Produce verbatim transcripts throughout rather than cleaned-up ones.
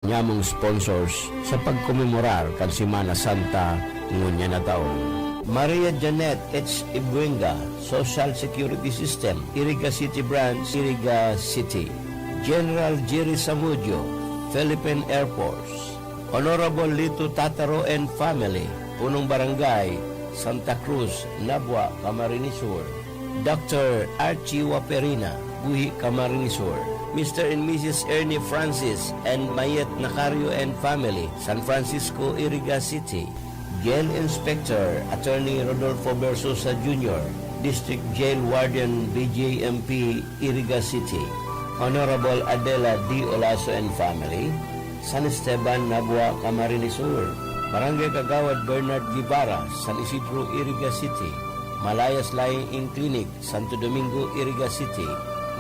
nyamong sponsors sa pagkomemorar kan Semana Santa ngunyan na taon. Maria Janet H. Ibuenga, Social Security System, Iriga City Branch, Iriga City. General Jerry Samudio, Philippine Air Force. Honorable Lito Tataro and family, Punong Barangay, Santa Cruz, Nabua, Camarines Sur. Doctor Archie Waperina, Buhi, Camarines Sur. Mister and Missus Ernie Francis and Mayet Nacario and family, San Francisco, Iriga City. Jail Inspector Attorney Rodolfo Versosa Junior, District Jail Warden, B J M P, Iriga City. Honorable Adela D. Olaso and family, San Esteban, Nabua, Camarines Sur. Barangay Kagawad Bernard Guevara, San Isidro, Iriga City. Malayas Lying-in Clinic, Santo Domingo, Iriga City.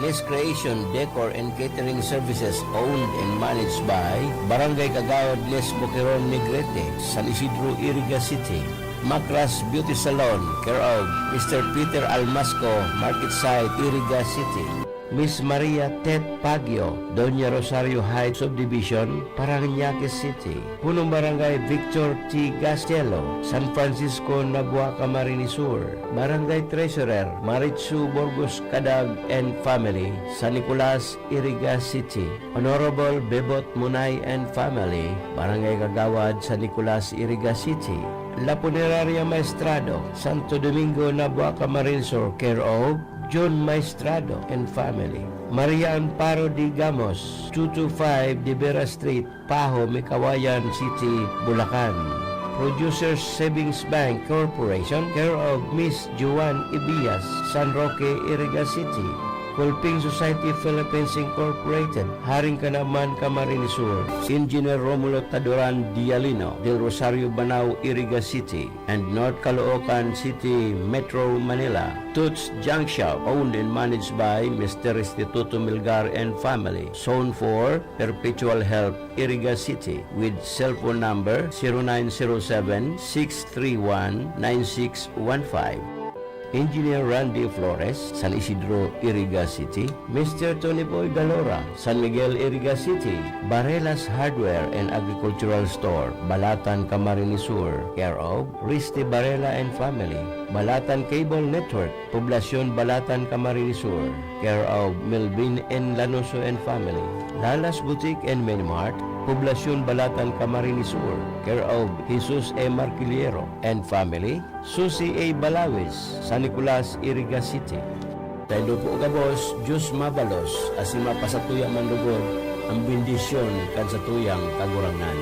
Nest Creation Decor and Catering Services, owned and managed by Barangay Kagawad Nes Boqueron, Negrete, San Isidro, Iriga City. Macras Beauty Salon, care of Mister Peter Almasco, Market Site, Iriga City. Miss Maria Tet Pagyo, Doña Rosario Heights Subdivision, Parañaque City. Punong Barangay Victor T. Gastielo, San Francisco, Nabua, Camarines Sur. Barangay Treasurer Maritsu Burgos Cadag and family, San Nicolas, Iriga City. Honorable Bebot Munay and family, Barangay Kagawad, San Nicolas, Iriga City. La Funeraria Maestrado, Santo Domingo, Nabua, Camarines Sur, care of John Maestrado and family. Maria Amparo D. Gamos, two two five De Vera Street, Paho, Mikawayan City, Bulacan. Producer Savings Bank Corporation, care of Miss Joan Ibias, San Roque, Iriga City. Kulping Society Philippines Incorporated, Haring Kanaman, Camarines Sur. Engineer Romulo Taduran Dialino, Del Rosario, Banao, Iriga City, and North Caloocan City, Metro Manila. Toots Junk Shop, owned and managed by Mister Restituto Milgar and family. Zone four, Perpetual Health, Iriga City, with cellphone number zero nine zero seven, six three one, nine six one five. Engineer Randy Flores, San Isidro, Iriga City. Mister Tony Boy Galora, San Miguel, Iriga City. Barelas Hardware and Agricultural Store, Balatan, Camarines Sur, care of Risty Barela and family. Balatan Cable Network, Poblacion Balatan, Camarines Sur, care of Melvin N. Lanoso and family. Lalas Boutique and Mini Mart, Poblacion Balatan, Camarines Sur, care of Jesus E. Marquiliero and family. Susi A. Balawis, San Nicolas, Iriga City. Saindo po gabos, Diyos mabalos, asin mapasatuya man lugod an bendisyon kan satuyang Kagurangnan.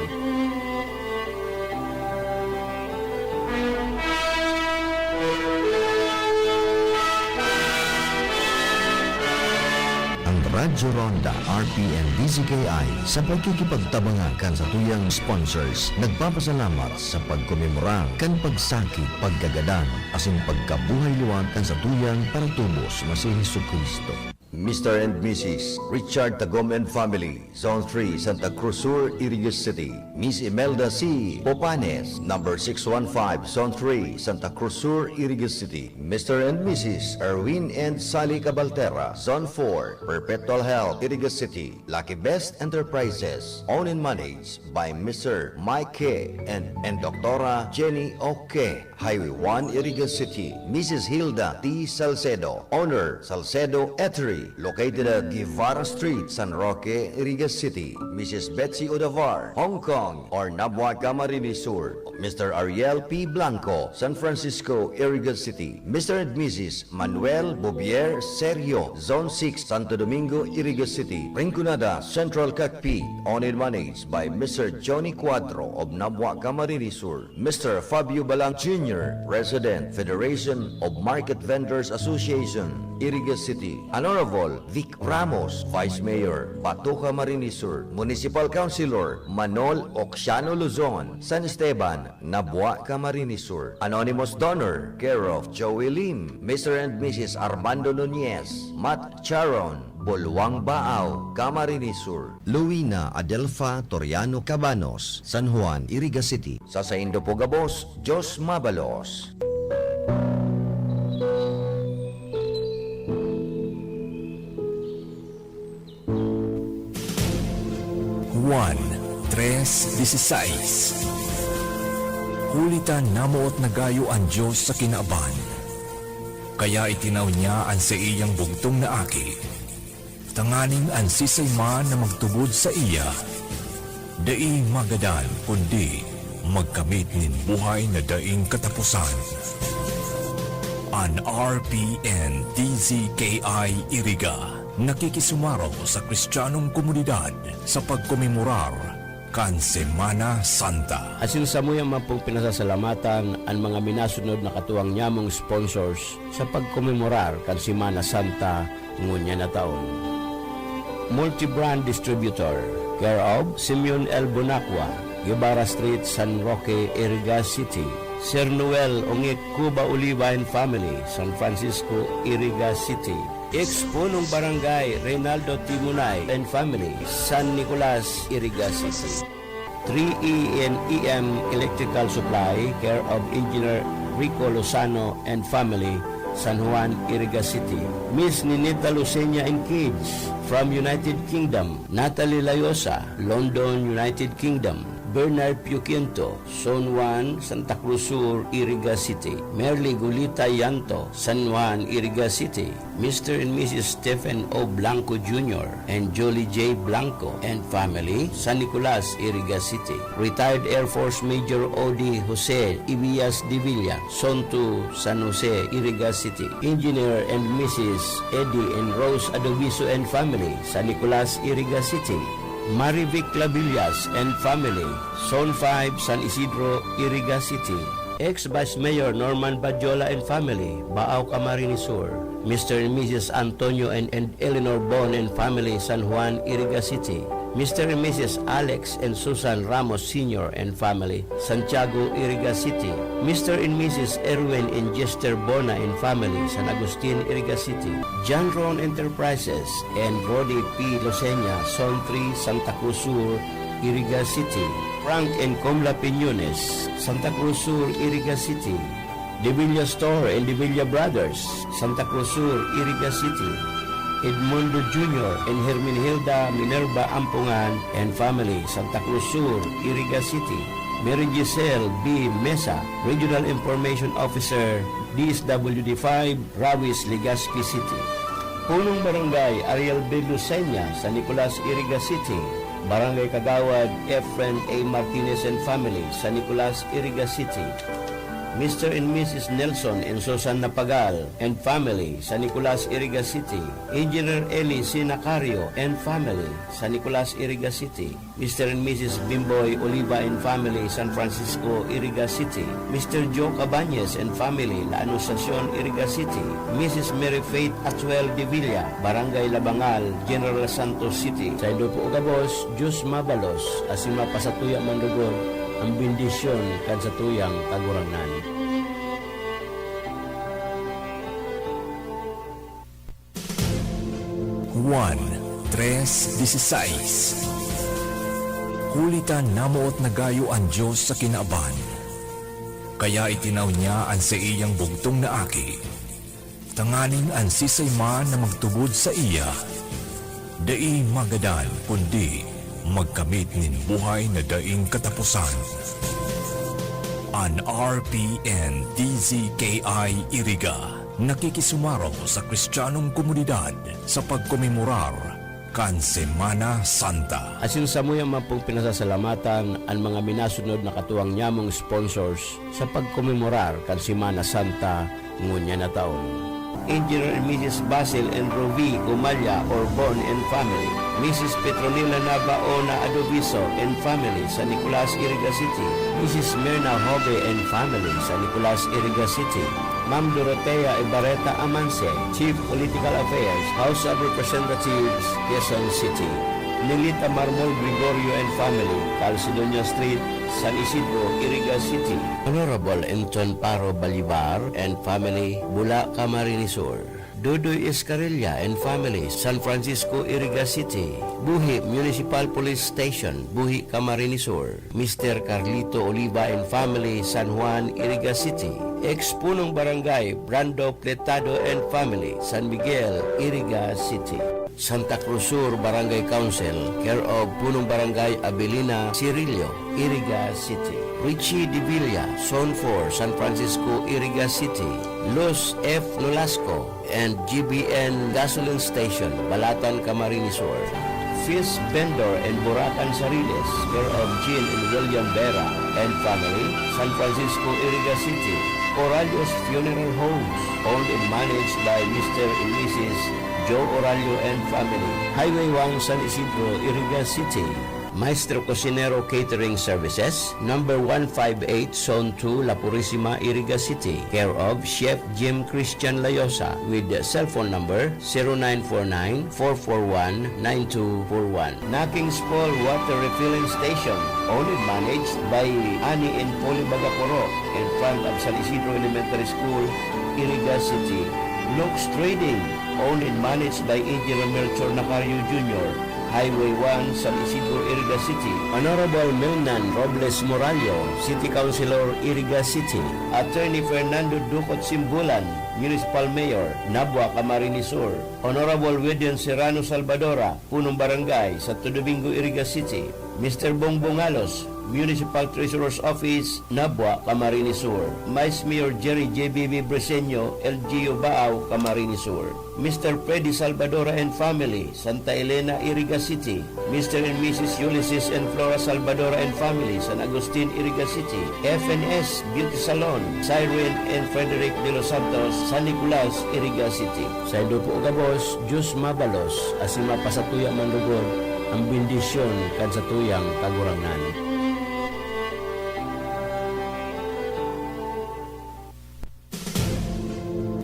Ang Radyo Ronda, R P N D Z K I, sa pagkikipagtabangan kan satuyang sponsors, nagpapasalamat sa pagkomemora kan pagsakit, pagkagadan, asin pagkabuhay liwat kan satuyang paratubos na si Jesu-Cristo. Mister and Missus Richard Tagom and family, Zone three, Santa Cruz Sur, Iriga City. Miss Imelda C. Popanes, number six one five, Zone three, Santa Cruz Sur, Iriga City. Mister and Missus Erwin and Sally Cabaltera, Zone four, Perpetual Health, Iriga City. Lucky Best Enterprises, owned and managed by Mister Mike K. and, and Doctora Jenny Oke. Highway one, Iriga City. Missus Hilda T. Salcedo, owner, Salcedo Eatery, located at Guevara Street, San Roque, Iriga City. Missus Betsy Odavar, Hong Kong, or Nabua, Camarines Sur. Mister Ariel P. Blanco, San Francisco, Iriga City. Mister and Missus Manuel Bouvier Serio, Zone six, Santo Domingo, Iriga City. Rinconada Central Cagpi, owned and managed by Mister Johnny Cuadro of Nabua, Camarines Sur. Mister Fabio Balang Junior, President, Federation of Market Vendors Association, Iriga City. Honorable Vic Ramos, Vice Mayor, Bato, Camarines Sur. Municipal Councilor Manol Oxiano Luzon, San Esteban, Nabua, Camarines Sur. Anonymous donor, care of Joey Lim, Mister and Missus Armando Nunez, Matt Charon, Bulwang Baao, Camarines Sur. Luina Adelfa Toriano Cabanos, San Juan, Iriga City. Sa saindo po gabos, Diyos mabalos. One Tres dieciséis. Huli ta namoot na gayo an Dios sa kinaban, kaya itinaw niya an saiyang bugtong na Aki, tanganing an siisay man na magtubod saiya, dai magadan, kundi magkamit nin buhay na daing kataposan. An R P N D Z K I Iriga nakikisumaro sa Kristiyanong komunidad sa pagkomemorar kan Semana Santa. Asin samuya man pong pinasasalamatan an mga minasunod na katuwang nyamong sponsors sa pagkomemorar kan Semana Santa ngunyan na taon. Multi-brand distributor, care of Simeon L Bonacqua, Guevara Street, San Roque, Iriga City. Sir Noel Ongek Cuba Oliva and family, San Francisco, Iriga City. Ex-punong barangay Reynaldo Timunay and family, San Nicolas, Iriga City. Three E and E M Electrical Supply, care of Engineer Rico Lozano and family, San Juan, Iriga City. Miss Ninita Lucenia and kids from United Kingdom, Natalie Layosa, London, United Kingdom, Bernard Piuquinto, Zone one, Santa Cruz Sur, Iriga City, Merly Gulita Yanto, San Juan, Iriga City, Mister and Missus Stephen O Blanco Junior and Jolie J Blanco and family, San Nicolas, Iriga City. Retired Air Force Major O D Jose Ibias de Villa, Zone two, San Jose, Iriga City. Engineer and Missus Eddie and Rose Adoviso and family, San Nicolas, Iriga City. Marivic Clavillas and family, Zone five, San Isidro, Iriga City. Ex-Vice Mayor Norman Badjola and family, Baao, Camarines Sur. Mister and Missus Antonio and, and Eleanor Bon and family, San Juan, Iriga City. Mister and Missus Alex and Susan Ramos Senior and family, Santiago, Iriga City. Mister and Missus Erwin and Jester Bona and family, San Agustin, Iriga City. John Ron Enterprises and Rodi P Loseña, Zone three, Santa Cruz Sur, Iriga City. Frank and Comla Piñones, Santa Cruz Sur, Iriga City. De Villa Store and De Villa Brothers, Santa Cruz Sur, Iriga City. Edmundo Junior and Herminhilda Minerva Ampungan and family, Santa Cruz Sur, Iriga City. Mary Giselle B Mesa, Regional Information Officer, D S W D five, Rawis, Legazpi City. Punong Barangay Ariel B Lucena, San Nicolas, Iriga City. Barangay Kagawad Efren A Martinez and family, San Nicolas, Iriga City. Mister and Missus Nelson and Susan Napagal and family, San Nicolas, Iriga City. Engineer Eli C Nacario and family, San Nicolas, Iriga City. Mister and Missus Bimboy Oliva and family, San Francisco, Iriga City. Mister Joe Cabañez and family, La Anunciacion, Iriga City. Missus Mary Faith Atuel de Villa, Barangay Labangal, General Santos City. Saindo po gabos, Diyos mabalos, asin mapasatuya man lugod an bendisyon kan satuyang Kagurangnan. Juan tres dieciséis. Huli ta namoot na gayo an Dios sa kinaban, kaya itinaw niya an saiyang bugtong na Aki, tanganing an siisay man na magtubod saiya, dai magadan, kundi magkamit nin buhay na daing kataposan. An R P N D Z K I Iriga nakikisumaro sa Kristiyanong komunidad sa pagkomemorar kan Semana Santa. Asin samuya man pong pinasasalamatan an mga minasunod na katuwang nyamong sponsors sa pagkomemorar kan Semana Santa ngunyan na taon. Engineer and Missus Basil and Rovi Gumalla Orbon and family, Missus Petronila Nabaona Adoviso and family, San Nicolas, Iriga City, Missus Mirna Hobe and family, San Nicolas, Iriga City, Ma'am Dorotea Ibarreta Amanse, Chief Political Affairs, House of Representatives, Quezon City, Nelita Marmol Gregorio and family, Calcedonia Street, San Isidro, Iriga City. Honorable Enton Paro Balibar and family, Bula, Camarines Sur. Dudoy Escarilla and family, San Francisco, Iriga City. Buhi Municipal Police Station, Buhi, Camarines Sur. Mister Carlito Oliva and family, San Juan, Iriga City. Ex-punong barangay, Brando Pletado and family, San Miguel, Iriga City. Santa Cruz Sur Barangay Council, care of Punong Barangay Abilina Cirillo, Iriga City. Richie Devilla, Zone four, San Francisco, Iriga City. Luz F. Nolasco and G B N Gasoline Station, Balatan, Camarines Sur. Fish Vendor and Burakan Sariles, care of Jean and William Vera and family, San Francisco, Iriga City. Oralio's Funeral Homes, owned and managed by Mister and Missus Joe Oralio and family. Highway one, San Isidro, Iriga City. Maestro Cocinero Catering Services, number one five eight, Zone two, La Purisima, Iriga City, care of Chef Jim Christian Layosa, with cellphone number zero nine four nine, four four one, nine two four one. Naking's Fall Water Refilling Station, owned and managed by Ani and Polly Bagaporo, in front of San Isidro Elementary School, Iriga City. Looks Trading, owned and managed by Engineer Melchor Nacario Junior, Highway one, San Isidro, Iriga City. Honorable Melnan Robles Morallo, City Councilor, Iriga City. Attorney Fernando Ducot Simbulan, Municipal Mayor, Nabua, Camarines Sur. Honorable Widen Serrano Salvadora, Punong Barangay, Santo Domingo, Iriga City. Mister Bongbong Alos, Municipal Treasurer's Office, Nabua, Camarines Sur. Vice Mayor Jerry J B B Briseño, L G U Baao, Camarines Sur. Mister Freddy Salvadora and family, Santa Elena, Iriga City. Mister and Missus Ulysses and Flora Salvadora and family, San Agustin, Iriga City. F N S Beauty Salon, Cyrene and Frederick De Los Santos, San Nicolas, Iriga City. Saindo po gabos, Diyos mabalos, asin mapasatuya man lugod an bendisyon kan satuyang Kagurangnan.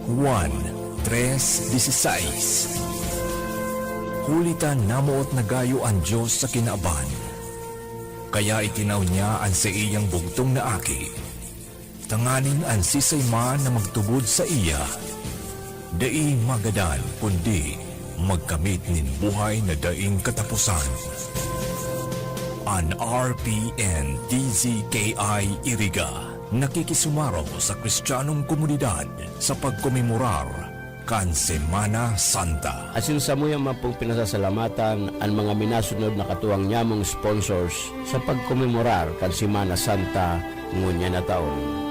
Juan tres dieciséis. Huli ta namoot na gayo an Dios sa kinaban, kaya itinao niya an saiyang bugtong na Aki, tanganing an siisay man na magtubod saiya, dai magadan, kundi magkamit nin buhay na daing kataposan. An R P N D Z K I Iriga nakikisumaro sa Kristiyanong komunidad sa pagkomemorar kan Semana Santa. Asin samuya man pong pinasasalamatan an mga minasunod na katuwang nyamong sponsors sa pagkomemorar kan Semana Santa ngunyan na taon.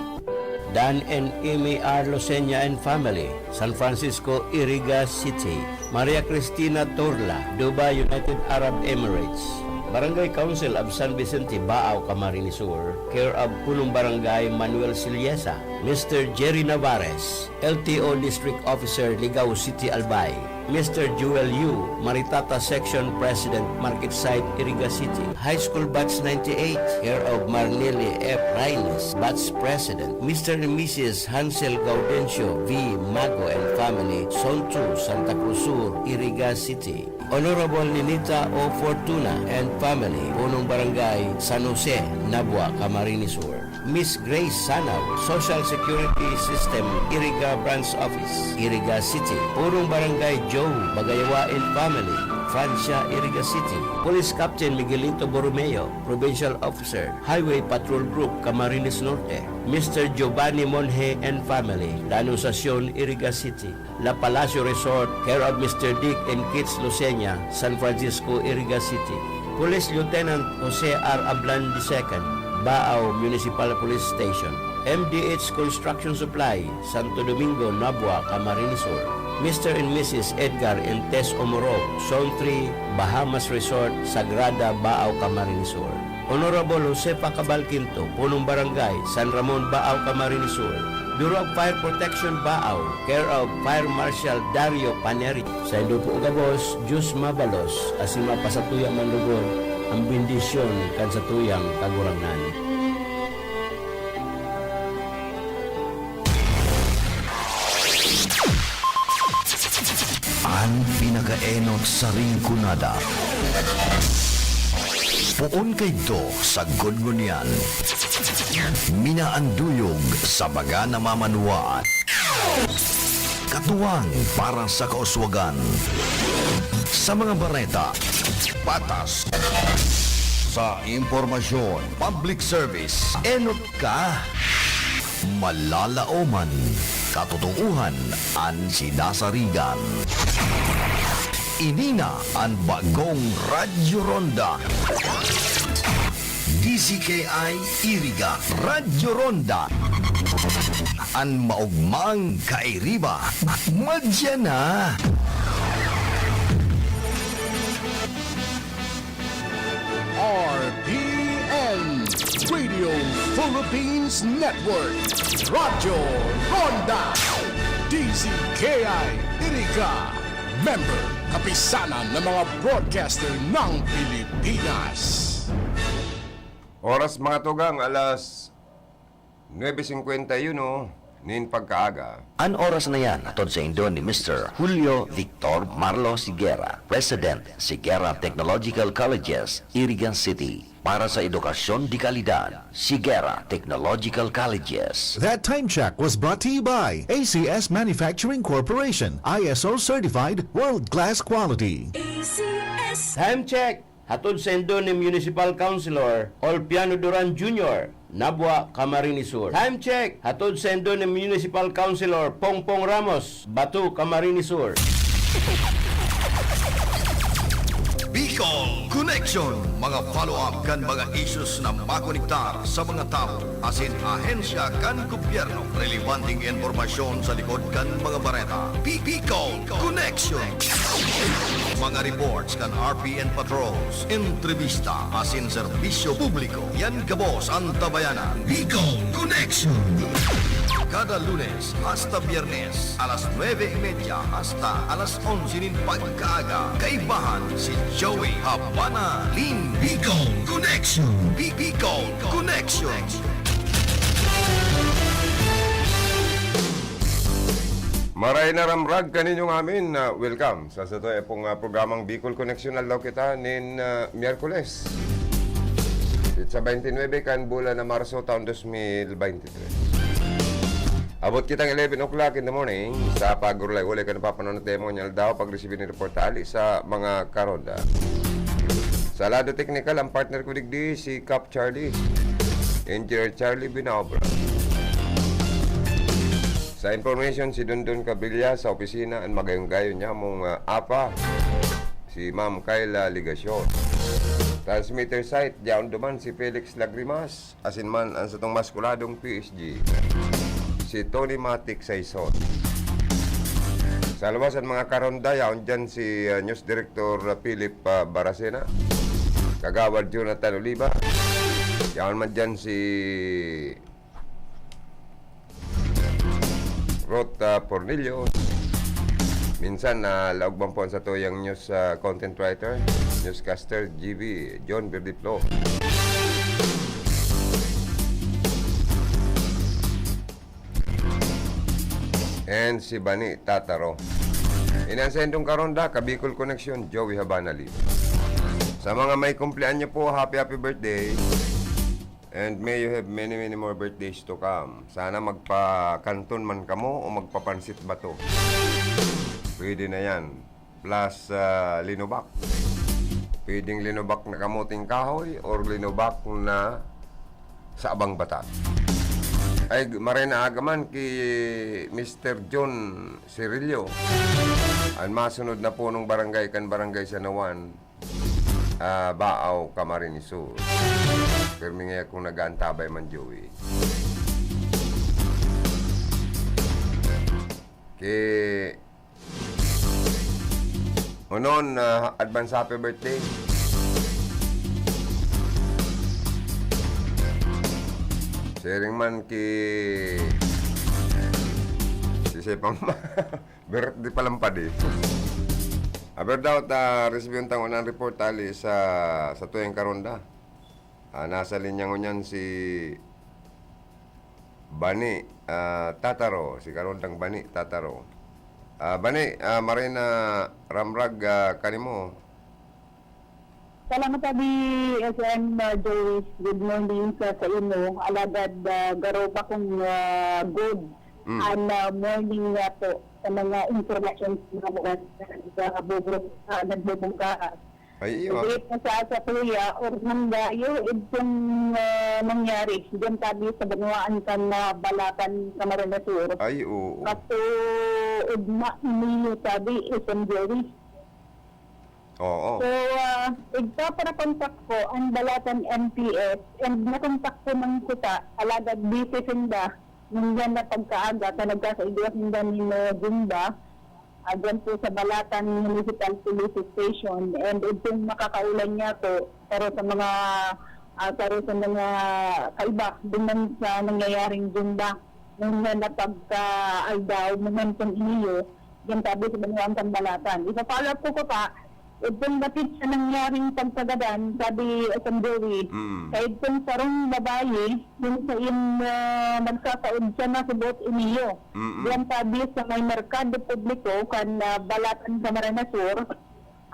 Dan and Amy R. Lucena and family, San Francisco, Iriga City. Maria Cristina Turla, Dubai, United Arab Emirates. Barangay Council of San Vicente, Baao, Camarines Sur, care of Punong Barangay Manuel Siliesa. Mister Jerry Navarez, L T O District Officer, Ligao City, Albay. Mister Joel Yu, Maritata Section President, Market Site, Iriga City. High School Batch ninety-eight, care of Marneli F. Raines, Batch President. Mister and Missus Hansel Gaudencio V. Mago and family, Zone two, Santa Cruz Sur, Iriga City. Honorable Ninita O. Fortuna and family, Punong Barangay San Jose, Nabua, Camarines Sur. Miss Grace Sanaw, Social Security System, Iriga Branch Office, Iriga City. Punong Barangay Joe Bagayawa and family, Francia, Iriga City. Police Captain Miguelito Borromeo, Provincial Officer, Highway Patrol Group, Camarines Norte. Mister Giovanni Monje and family, La Anunciacion, Iriga City. La Palacio Resort, care of Mister Dick and Kids Lucena, San Francisco, Iriga City. Police Lieutenant Jose R. Ablan the second, Baao Municipal Police Station. M D H Construction Supply, Santo Domingo, Nabua, Camarines Sur. Mister and Missus Edgar and Tess Omoro, Zone three, Bahamas Resort, Sagrada, Baao, Camarines Sur. Honorable Josefa Cabal Quinto, Punong Barangay, San Ramon, Baao, Camarines Sur. Bureau of Fire Protection, Baao, care of Fire Marshal Dario Paneri. Saindo po gabos, Diyos mabalos, asin mapasatuya man lugod an bendisyon kan satuyang Kagurangnan. An pinakaenot sa Rinconada. Poon kaidto sagkod ngunyan. Minaanduyog sa mga namamanwaan. Katuwang para sa kauswagan. Sa mga bareta, patas. Sa impormasyon, public service, enot ka. Malalaoman, katotoohan an sinasarigan. Ini na an bagong Radyo Ronda. D Z K I Iriga, Radyo Ronda. An maogmang kairiba, madya na. R P N, Radio Philippines Network, Radyo Ronda, D Z K I Iriga, member, Kapisanan ng mga Broadcaster ng Pilipinas. Oras, mga tugang, alas nuebe singkwenta y uno nin pagkaaga. An oras na yan hatod saindo ni Mister Julio Victor Marlo Siguera, President, Siguera Technological Colleges, Irigan City. Para sa edukasyon de kalidad, Siguera Technological Colleges. That time check was brought to you by A C S Manufacturing Corporation, I S O certified, world-class quality. A C S. Time check! Hatod saindo ni Municipal Councilor Olpiano Duran Junior, Nabua, Camarines Sur. Time check! Hatod saindo ni Municipal Councilor Pongpong Ramos, Bato, Camarines Sur. Bicol Connection, mga follow-up kan mga issues na makonektar sa mga tawo asin ahensya kan gobyerno. Relebanteng impormasyon sa likod kan mga bareta. Bi-, Bicol Connection. Mga reports kan R P N patrols, entrevista asin serbisyo publiko. Yan gabos an tabayanan. Bicol Connection. Kada Lunes hasta Biyernes, alas nuebe y media hasta alas onse nin pagkaaga, kaibahan si Joey Habana Lin. Bicol Connection. Bi-, Bicol Connection. Maray na ramrag kaninyong amin na welcome sa satoya pong, ah, programang Bicol Connection. Aldaw kita nin, ah, Miyerkules. Petsa twenty-nine kan bulan na Marso, taon dos mil twenty-three. Abot kitang eleven o'clock in the morning sa pag-urulay-ulay kan napapanahon na tema niyang aldaw, pag-resibi nin reporta hali sa mga karonda. Sa lado teknikal, ang partner ko digdi, si Kap Charlie. Engineer Charlie Binaobra. Sa information, si Dondon Cabrilla sa opisina, an magayong-gayon niya mong, ah, apa, si Ma'am Kayla Legacion. Transmitter site, diyaon duman si Felix Lagrimas. Asin man an satong maskuladong P S G, si Tony Matic Saison. Sa luwas an mga karonda, yaon diyan si, ah, News Director Philip, ah, Baracena, Kagawad Jonathan Oliva, yaon man diyan si Ruth, ah, Pornillo. Minsan, ah, laog man po ang satuyang news, ah, content writer, newscaster, G B, John Verdiplo. And si Bani Tataro. Ini an saindong karonda, ka Bicol Connection, Joey Habana Lee. Sa mga may kumpleanyo po, happy, happy birthday. And may you have many, many more birthdays to come. Sana magpakanton man kamo o magpapansit bato. Pwede na yan. Plus, ah, linubak. Pwedeng linubak na kamoteng kahoy or linubak na sabang batat. Ay, maray na aga man ki Mister John Cirillo. An masunod na punong barangay kan Barangay San Juan, ah, Baao, Camarines Sur. Pirmi nga akong nag-aantabay man, Joey. Ki Unon, ah, advance happy birthday. Siring man ki si Sepang Ma-, birthday pa lang padi. Aber daw ta resibihan tang unang report ali sa, sa tuyang karonda. Ah, nasa linya ngunyan si Bani, ah, Tataro, si Karondang Bani Tataro. Ah, Bani, ah, maray na ramrag, ah, kanimo. Salamat, Abi S M, ah, Joey. Good morning sa, sa imo. Alagad, ah, garo pa kung, ah, good Mm. an, ah, morning nga po sa mga impormasyon sa mga buwan na nagbubulong-, ah, nagbubungkaha. Ay, iyo. Dito sa, sa kuya, or nang gayo, itong, ah, nangyari, diyan tabi sa banwaan kan, ah, Balacan, Camarines Sur. Ay, oo. Kaso, ugma, niyo tabi, isang Joey. Oo. So, ah, igpaparakontak ko ang Balatan M P S and nakontak ko man kita, alagad busy sinda. Ngunyan na pagkaaga, ta nagkakaigwa sinda nin, ah, Zumba, ah, dyan po sa Balatan Municipal Police Station. And itong makakaulan niya po, saro sa mga, ah, saro sa mga kaiba, duman sa nangyayaring Zumba. Ngunyan na pagkaaga, momentum iniyo, dyan tabi sa Banwaan kan Balatan. Ipa-follow up ko po pa, itong dapit sa nangyaring pagsagadan, sabi, S M Joey, Mm. sa itong sarong babae, yung sa in, ah, nagsasaod siya na subot iniyo. Mm-mm. Diyan tabi sa may merkado publiko kan, ah, Balatan, Camarines Sur.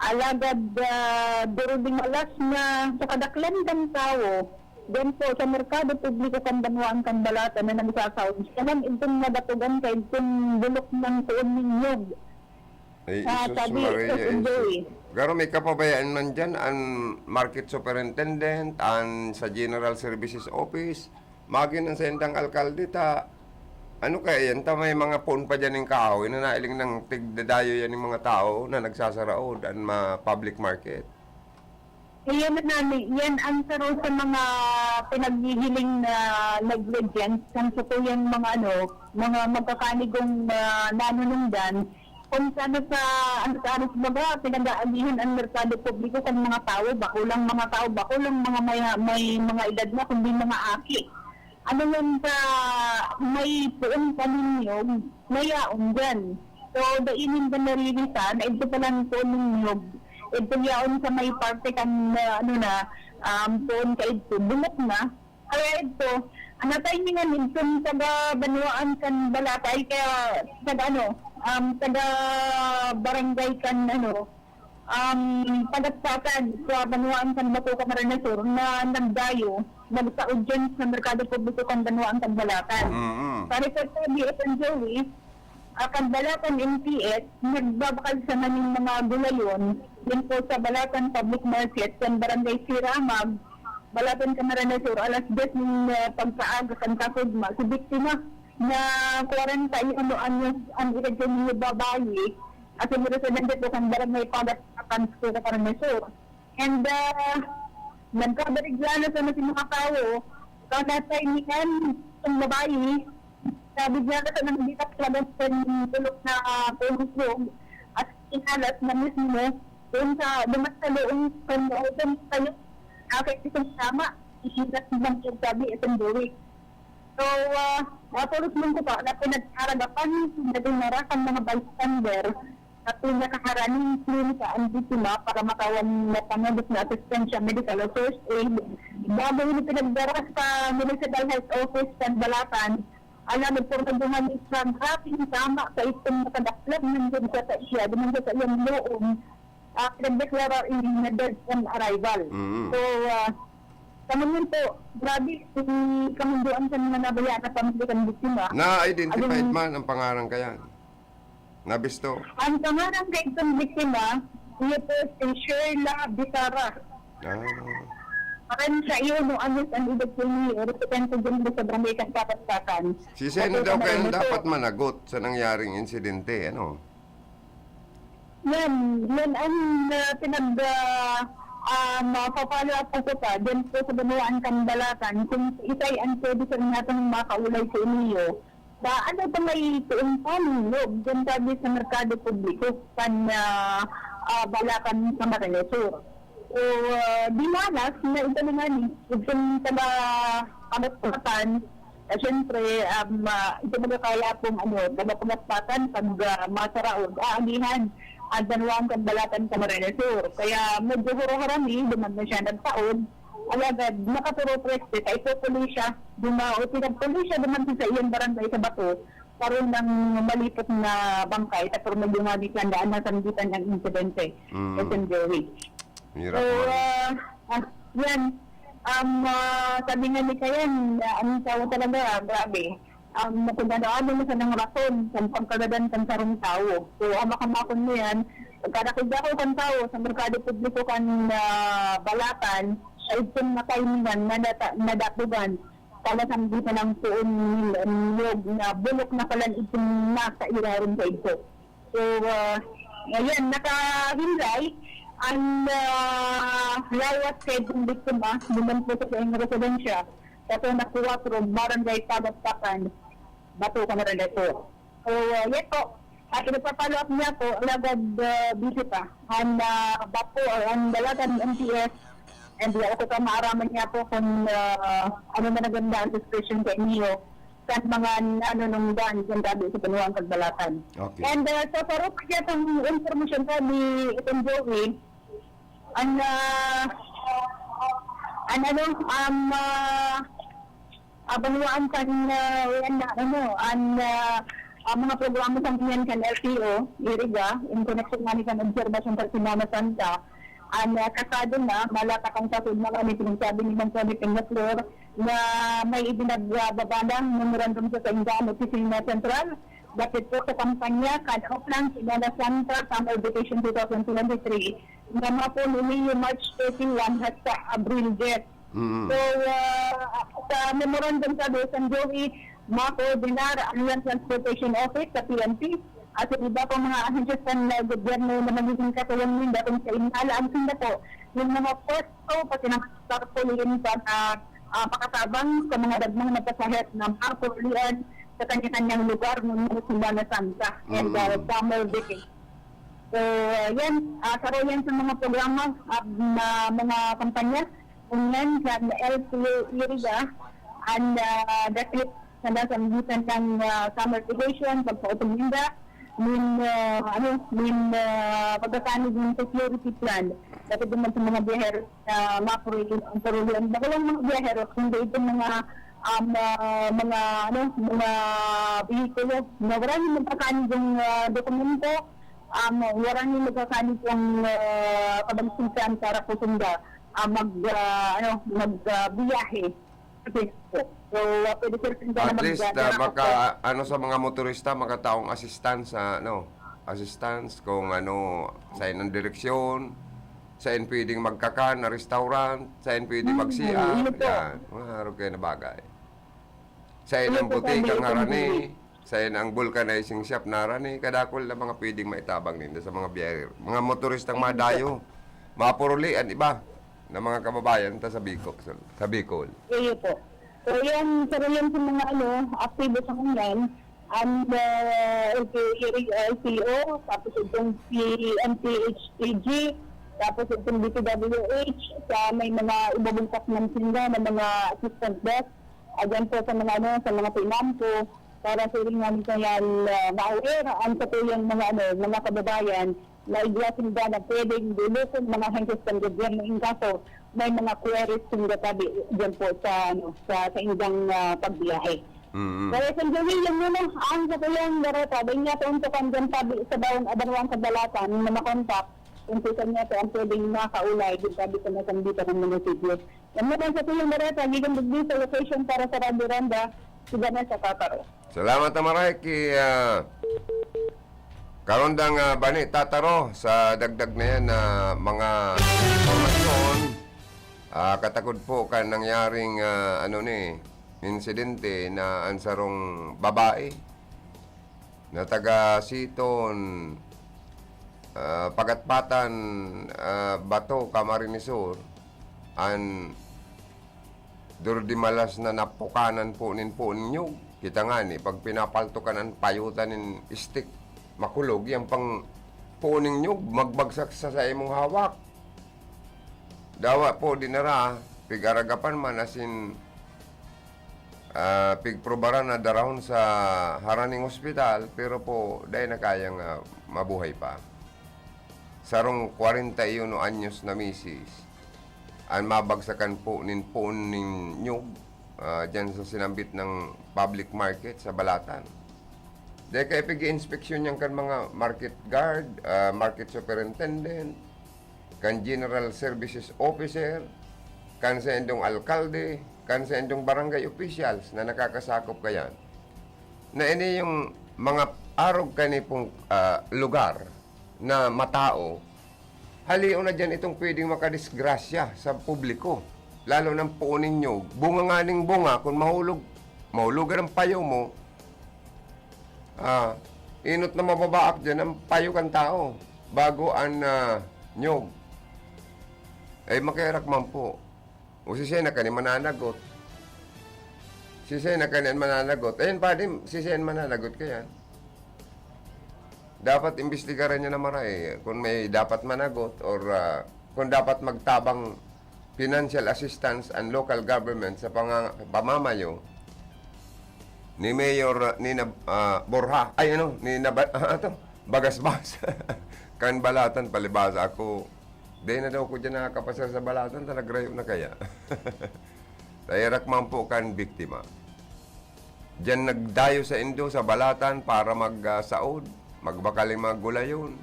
Alagad, ah, duro ding alas na sa kadaklan kan tawo, diyan po sa merkado publiko kan Banwaan kan Balatan na nagsasaod siya lang itong nagatugan sa itong bulok ng tuon ninyog. Ay, Ah, Jesus sabi, Maria, S M J. Jesus. Garo may kapabayaan man dyan, an market superintendent, an sa General Services Office, magin an saindang alkalde ta, ano kaya yan? Ta may mga poon pa dyan ning kahoy na nailing nang tigdadayo yan ning mga tao na nagsasaraod an ma-, public market. Iyan na nani, yan ang saro sa mga pinaghihiling na negligence kan satuyang mga, ano, mga magkakanigong, ah, nanunungdan. Kung sa ano sa, ano sa, ano sa baga, pinag-aagihan ang merkado publiko kan mga tawo, bako lang mga tawo, bako lang mga may, may mga edad na, kundi mga aki. Ano yan sa may poon pa ninyog, mayaon diyan. So, dai ninda naririsa na idto pala ang poon ninyog. Idto yaon sa may parte kan, ah, ano na, um, poon kaidto, bulok na. Kaya idto, ang natay niya nidtong taga Banwaan kan Balatay, kaya taga ano, um, taga barangay kan ano, um, Pagatpatan sa Banwaan kan Bato, Camarines Sur, na nagdayo, nagsa-audience sa Merkado Publiko kan Banwaan kan Balatan. Mm. Sa report po ni S M Joey, ah, kan Balatan M P S, nagbabakal sana nin mga gulayon din po sa Balatan Public Market kan Barangay Siramag, Balatan, Camarines Sur, alas diyes nin, ah, pagkaaga kan kagurangnan. Si biktima na kwarenta y uno anyos ang edad niya, babae, asin residente po kan Barangay Pagat, Patansko, Camarines Sur. And, ah, nagkabarigla na sana si mga tawo, sa natay niyan, itong babae, sabi niya na sana nabitak talaga sa bulok na, ah, puno at inalas na mismo doon sa, duman sa loong kan, doon kayo, ah, kay isang tama, iitas ng sabi, isang buwi. So, ah, ah, puros man ko pa na pinag-aragapan, naging narakan mga bystander, sa pinakaharani nin klinika ang biktima para matawan na pangadot na asistensya medikal o first aid. Bago ini pinagdara sa Municipal Health Office kan Balatan, alam, nagpormadungan ni sa grabeng tama sa itong nakadaklag nanggad sa iya, duman sa iyang loong, ah, pinagdeklarar ini na dead on arrival. Mm. So, ah, sa ngayon po, grabe, si kamundoan sa mga nabayaan na pamilya kan biktima. Na-identified Ayun. man ang pangaran kaya? Nabisto? Ang pangaran kay itong biktima, iyo po si Sherla Bizarra. Ah. Akan sa iyo, no, anos ang edad ko ni, residente din sa Barangay Kasapat-Satan. Si Sena Sa daw kaya ang Barangay dapat managot sa nangyaring insidente, ano? Yan, yan ang, ah, pinag, ah, ah, mapapala po ko pa. Diyan po sa Banwaan kan Balatan, kung isay ang pwede sa natong makaulay sa inyo, ba, ano ba may tuong panunog diyan tabi sa merkado publiko kan, ah, ah, Balacan, Camarines Sur? O, ah, di malas na ito naman, itong taga Pangasinan, ah, siyempre, um, ah, ito mga kaya pong, ano, taga Pangasinan, pag, ah, masaraod, aagihan, ang Banwaan kan Balatan, Camarines Sur. Kaya medyo huro-hurami, duman na siya nagsaod. Alagad, nakaturo preste, kay po pulisya, duma-, o pinagpulisya duman sa iyang barangay sa Bato, karon ang malipot na bangkay, tapos medyo nga di siya daan na sanditan ang insidente. Mm. S M J. Hirap So, naman. ah, ah, yan. Um, ah, sabi nga ni Kayan, ah, ang tao talaga, ah, grabe. Um, kung ano-ano na sa nang rason, sa pagkagadan kan sarong tawo. So, ang makamakon mo yan, pagkadakod-dakod kan tawo, sa merkado publiko kan, ah, Balatan, sa itong na kainingan, nadata-, nadatugan, talagang di pa lang poon niyog na bulok na pala itong nasa ilarom sa ito. So, ah, ngayon, nakahinlay, Ang, ah, lawas kaidtong biktima, duman po sa saiyang residensya, sa Zona kuwatro, Barangay Tabat-Takan, Bato, Camarines Sur. So, ah, yan po. At ipapa-follow up niya po, alagad, ah, busy pa. Ang, ah, Bato, ah, ang dalagan ng M P S, and, ah, ako pa maaraman niya po kung, ah, ano na naganda ang discussion sa inyo sa mga nanunungdan dyan, sabi, sa Banwang Kagbalatan. Okay. And, ah, sa sarong pa niya itong informasyon, sabi, itong Joey, ang, ah, ang ano, ang, ah, ah, banwaan kan, ah, yan na, ano, ang, ah, ang mga programa sa niyan kan L T O, Iriga, in connection nga ni kan obserbasyon sa Semana Santa, ang, ah, kasado na, malatak ang sakod na kami, pinagsabi ni Mang Tony Peñaflor, na may ibinababalang memorandum sa Kaindahan Opisina Sentral, dapit po sa kampanya kan Oplan Semana Santa Summer Vacation twenty twenty-three, na mapuno niyo March thirty-one hasta Abril ten. Mm. So, ah, sa memorandum, sabi, San Joey, makoordinar ang Land Transportation Office sa P N P at sa iba pang mga ahensya sa gobyerno na magiging katuwang ninda kung sa inala ang sinda po yung mga pwesto, pati ng tarpaulin para, ah, makatabang sa mga dagmang na pasahero na mapulian sa kanya-kanyang lugar ng mga Semana Santa and, ah, Mm. summer vacation. So, yan, ah, saro yan sa mga programa, ah, na mga kampanya, ngunyan kan L T O Iriga, and, ah, dapit sa nasambutan ng, ah, summer vacation, pagpautog ninda, min, ah, ano, min, ah, pagkakanig ng security plan. Dapit naman sa mga biyahero na mapurulian, ang purulian. Baka lang mga biyahero, kundi itong mga, um, ah, mga, ano, mga bihikulo na wala nang magkakanig yung, ah, dokumento, um, wala nang magkakanig yung, ah, kabagsitan para po sunda, ah, mag, ah, ano, mag, ah, biyahe. Okay po. So, ah, pwede sila sunda na At least, magdadala ah, ako maka, po. Ano, sa mga motorista, makataong assistance sa, ano, assistance kung ano, saan ang direksyon, saan pwedeng magkakan na restaurant, saan pwede Mm, mag-C R, yun po. Yan. Mga arog kayo na bagay. Saan Yun ang po, butika sabi ko, ngarani, hindi. Saan ang vulcanizing shop ngarani, kadakul na mga pwedeng maitabang ninda sa mga biyahero. Mga motoristang Yun po. Madayo, mapuruli ang iba na mga kababayan ta sa Bicol, sa Bicol. Iyo po. So, yan, isa rin yan sa mga, ano, aktibo sa kanyan. Ang, ah, L T O, L T O, tapos itong P M P H T G, tapos itong D P W H, sa may mga ibubungkas ng sinda ng mga assistant desk. Ayan po sa mga, ano, sa mga pinampo, para sa rin namin kaya, ah, ma-aware ang sa tuyang mga, ano, mga kababayan na igwa sinda na pwedeng dulukon mga ahensya sa gobyerno in kaso may mga queries sinda tabi dyan po sa, ano, sa, sa indang, ah, pagbiyahe. Mm. Kaya, Sir Joey, yan muna ang sa tuyang bareta. Dahil nga sa untukan dyan tabi sa bawang abanwang kadalatan na makontak kung saan nga po ang pwedeng makaulay dyan tabi sa masambitan ng munisipyo. Yan muna ang sa tuyang bareta. Gikan digdi sa location para sa Radyo Ronda, si Vanessa Tataro. Salamat na maray ki, ah, Karondang, ah, Bani Tataro sa dagdag na yan na mga impormasyon. Ah, katakod po kan nangyaring, ah, ano ni, insidente na ang sarong babae na taga Siton, ah, Pagatpatan, ah, Bato, Camarines Sur, an Duro di malas na napukanan po nin poon nyog. Kita ngani, pag pinapaltokan an payutan nin stick, makulog yan pang poon nin nyog, magbagsak sa, sa imong hawak. Dawa po, dinara, pig-aragapan man, asin, ah, pigprobaran na darahon sa haraning ospital, pero po, dai na kayang, ah, mabuhay pa. Sarong kwarenta y uno anyos na misis, an mabagsakan po nin poon nin nyog, ah, diyan sa sinambit ng public market sa Balatan. Dahil kaya pig-inspeksyon niyan kan mga market guard, ah, market superintendent, kan general services officer, kan sa indong alkalde, kan sa indong barangay officials na nakakasakop kayan. Na ini yung mga arog kani pong, ah, lugar na matao, halion na diyan itong pwedeng makadisgrasya sa publiko. Lalo ng poon nin nyog, bunga nga ning bunga, kung mahulog, mahulogan ang payo mo, ah, inot na mababaak diyan ang payo kan tao bago ang, ah, nyog. Ay, makiarak man po. O siisay na kani mananagot? Siisay na kani an mananagot? Ayun, padi, siisay an mananagot kayan? Dapat imbestigaran niya na maray kung may dapat managot or, ah, kung dapat magtabang financial assistance ang local government sa panga-, pamamayo ni Mayor, ah, ni Nab-, ah, Borja, ay ano, ni Naba-, ah, ato, Bagasbas. Kan Balatan, palibasa ako, di na daw ko dyan nakakapasyal sa Balatan, talagrayo na kaya. Tayarak man po kan biktima. Diyan nagdayo sa indo sa Balatan para mag, ah, saod, magbakal ning mga gulayon.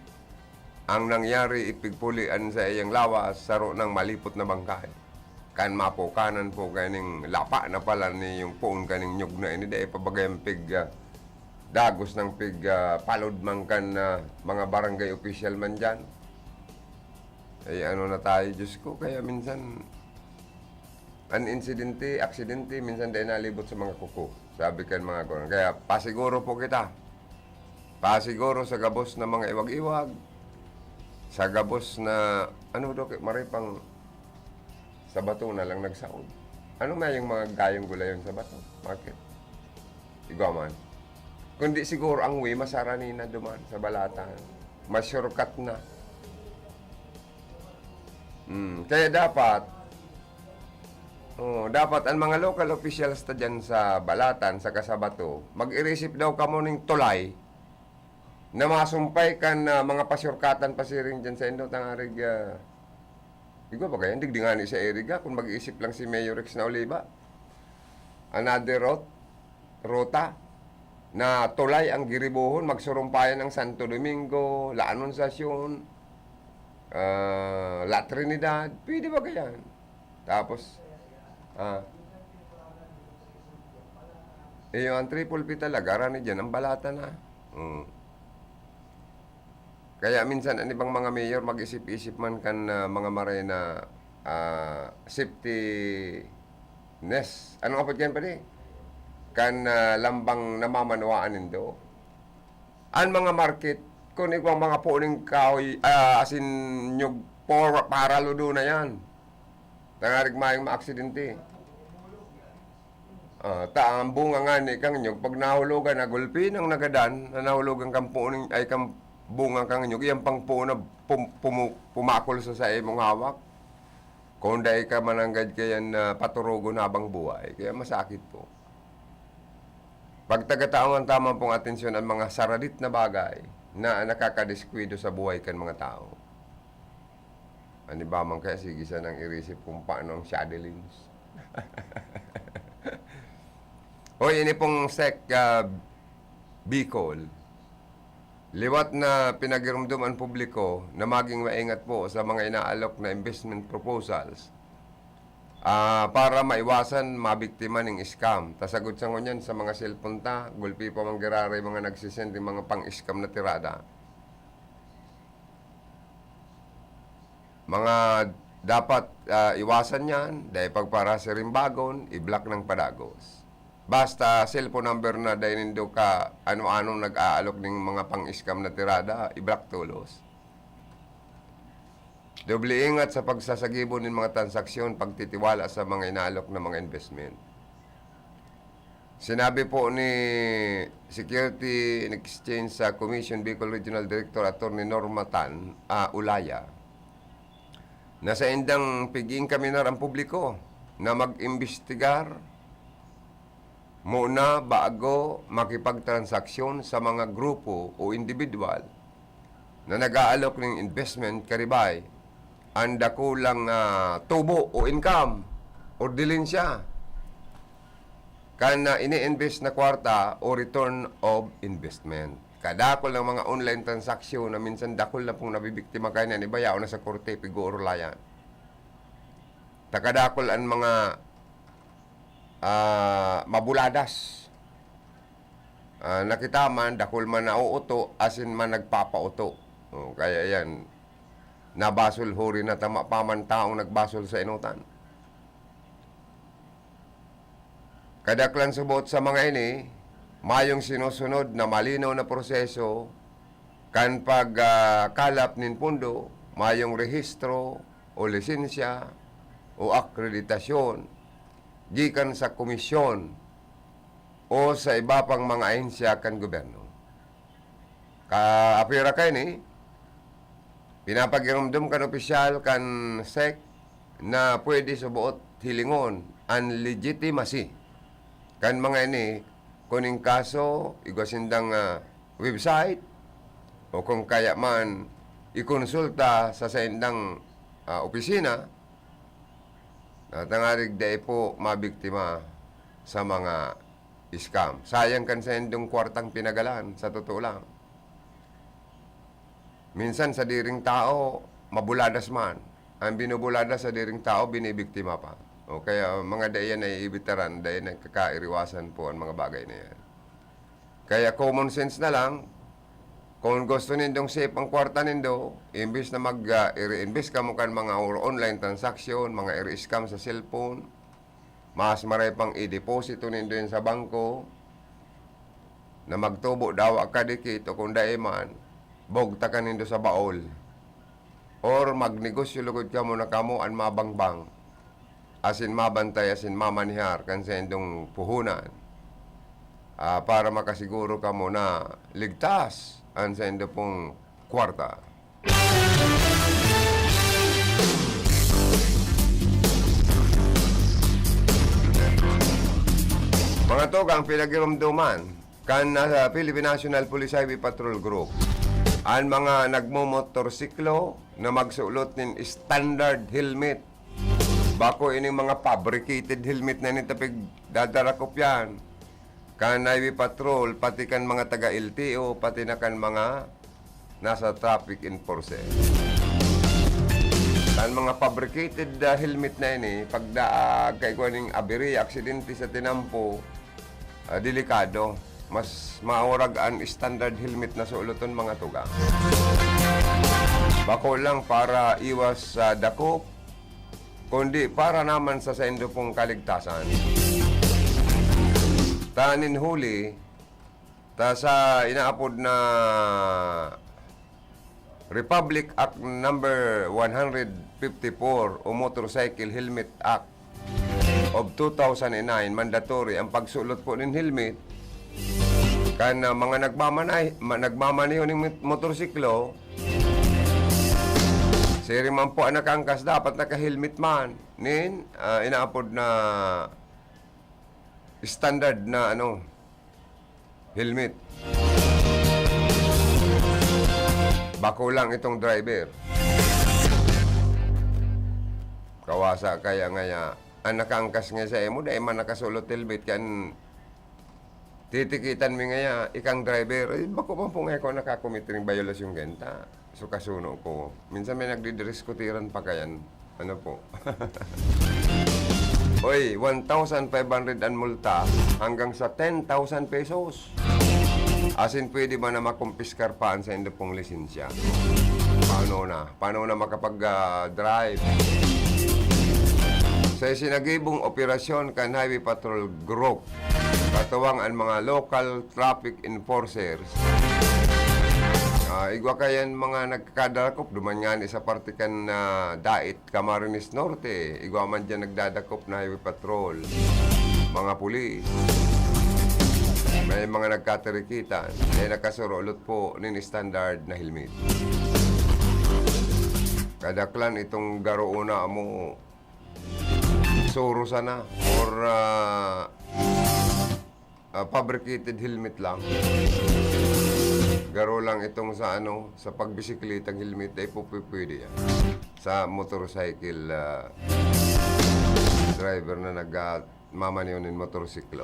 Ang nangyari, ipigpuli an saiyang lawas, saro nang malipot na bangkay. Kan mapukanan po kaning lapa na pala ni yung poon kaning nyug na ini, dai pa bagay ang pig, ah, dagos ng pig, ah, palod man kan, ah, mga barangay official man dyan. Ay, ano na tayo, Diyos ko, kaya minsan, an insidente, aksidente, minsan dai nalibot sa mga kuko, sabi kan mga kuwan. Kaya pasiguro po kita. Pasiguro sa gabos na mga iwag-iwag, sa gabos na, ano daw, kay maray pang sa bato na lang nagsaod. Ano na yung mga gayong gulayon sa bato? Bakit? Igwa man. Kundi siguro ang way, masarani na duman sa Balatan. Mas shortcut na. Mm, kaya dapat, oh, dapat ang mga local officials ta dyan sa Balatan, sa Kasabato, mag-irisip daw kamo ning tulay na masumpay kan, ah, mga pasyurkatan pasiring dyan sa indo, tangarig, ah, igwa ba kaya? Digdi ngani sa Iriga, kung mag-iisip lang si Mayor Rex na Oliva. Another route, ruta, na tulay ang giribohon, magsurumpayan ang Santo Domingo, La Anunciacion, ah, La Trinidad. Pwede ba kaya? Tapos, ah, iyo, ang triple P talaga, rani dyan, ang balata na. Mm. Kaya minsan, an ibang mga mayor, mag-isip-isip man kan, ah, mga maray na, ah, safety nest. Anong apod kayan, padi? Kan, ah, lambang namamanwaan nindo. An mga market, kun igwang mga puning kahoy, ah, asin nyug, por-, paraludo na yan. Tangarig mayong maaksidente. Ah, ta ang bunga ngani kan nyug, pag nahulogan, nagulpi nang nagadan, na nahulogan kan puning, ay, kan bunga kan nyug, iyang pang puo na pum-, pumu-, pumakol sa, sa imong hawak. Kung dai ka mananggad kayan na paturugon habang buhay, kaya masakit po. Pagtagataon ang tama pong atensyon ang mga saradit na bagay na nakakadiskwento sa buhay kan mga tao. Ano ba man kaya, sige, sanang irisip kung paano ang Shadelins. Hoy, ini pong Sec, ah, Bicol. Liwat na pinagirumdom ang publiko na maging maingat po sa mga inaalok na investment proposals, ah, para maiwasan mabiktima ning scam. Ta sagkod sa ngunyan, sa mga cellphone ta, gulpi pa man giraray mga nagsisend ning mga pang-scam na tirada. Mga dapat, ah, iwasan yan, dai pagparasirimbagon, i-block ng padagos. Basta cellphone number na, dai nindo ka ano-anong nag-aalok ning mga pang-scam na tirada, i-block tolos. Doble ingat sa pagsasagibo nin mga transaksyon, pagtitiwala sa mga inaalok na mga investment. Sinabi po ni Security and Exchange sa Commission Bicol Regional Director Attorney Norma Tan, ah, Ulaya, na saindang pig-iinkaminar ang publiko na mag-imbestigar muna bago makipagtransaksyon sa mga grupo o indibidwal na nag-aalok ning investment karibay an dakulang, ah, tubo o income or dilensya kan, ah, ini-invest na kwarta o return of investment. Kadakul ng mga online transaksyon na minsan dakul na pong nabibiktima kayan, ibayaon na sa korte, pig-uurulayan. Ta kadakul an mga, ah, mabuladas. Ah, na kita man, dakul man nauuto, asin man nagpapauto. Oh, kaya yan, nabasol huri na tama pa man taong nagbasol sa enotan. Kadaklan subot sa mga ini, mayong sinusunod na malinaw na proseso kan pag, ah, kalap nin pondo, mayong rehistro, o lisensya o akreditasyon gikan sa komisyon o sa iba pang mga ahensya kan gobyerno. Kaapira kaini, pinapagiromdom kan opisyal kan SEC na pwede sa boot hilingon an legitimacy kan mga ini kun in kaso igwa sindang, ah, website o kung kaya man ikonsulta sa saindang, ah, opisina, na tangarig dai po mabiktima sa mga scam. Sayang kan saindong kwartang pinagalan, sa totoo lang. Minsan, sadiring tao, mabuladas man. Ang binubuladas, sadiring tao, binibiktima pa. O kaya, mga dai yan naiibitaran, dai nagkakairiwasan po ang mga bagay na yan. Kaya common sense na lang, kung gusto nindong safe ang kwarta nindo, imbis na mag, ah, i-reinvest kamo kan mga or-, online transaction, mga i-scam sa cellphone, mas maray pang ideposito nindo yan sa bangko na magtubo dawa kadikit o kung dai man, bugtakan nindo sa baol. Or magnegosyo lugod kamo na kamo an mabangbang, asin mabantay, asin mamanihar kan saindong puhunan, ah, para makasiguro kamo na ligtas an saindo pong kwarta. Mga tugang, pinagiromdoman kan, ah, Philippine National Police Highway Patrol Group an mga nagmomotorsiklo na magsulot nin standard helmet. Bako ining mga fabricated helmet na ini ta pigdadarakop yan. Kan Highway Patrol, pati kan mga taga L T O, pati na kan mga nasa traffic enforcer. Kan mga fabricated, ah, helmet na ini, pagdaag, kaigwa ning aberya, aksidente sa tinampo, ah, delikado. Mas maurag an standard helmet na suloton, mga tugang. Bako lang para iwas sa dakop, kundi para naman sa saindo pong kaligtasan. Ta nin huli, ta sa inaapod na Republic Act number one hundred fifty-four o Motorcycle Helmet Act of two thousand nine, mandatory ang pagsulot po nin helmet kan, ah, mga nagmamanay-, ma-, nagmamaneho ning mot-, motorsiklo. Siring man po ang nakaangkas, dapat naka-helmet man nin, ah, inaapod na standard na, ano, helmet. Bako lang itong driver. Kawasa kaya ngaya, ang nakaangkas nga sa imo, dai man nakasulot helmet, kan titikitan mi ngaya, ikang driver. Ay, bako man po nga ako nakakomit ring bayolasyon genta. So, kasuno ko. Minsan may nagdidiskutiran pa kayan. Ano po? Oy, one thousand five hundred an multa hanggang sa ten thousand pesos. Asin, pwede ba na makumpiskar pa an saindo pong lisensya? Paano na? Paano na makapag, ah, drive? Sa isinagibong operasyon kan Highway Patrol Group, katuwang an mga local traffic enforcers, ah, igwa kayan mga nagkakadarakop, duman ngani sa parte kan, ah, Dait, Camarines Norte, igwa man diyan nagdadakop na highway patrol, mga pulis. May mga nagkatirikitan, may nakasurulot po nin standard na helmet. Kadaklan itong garo una mo, suro sana, or, ah, ah, fabricated helmet lang. Garo lang itong sa, ano, sa pagbisikletang helmet, ay po, pwe-, pwede yan. Sa motorcycle, ah, driver na nagmamaneho nin motorsiklo.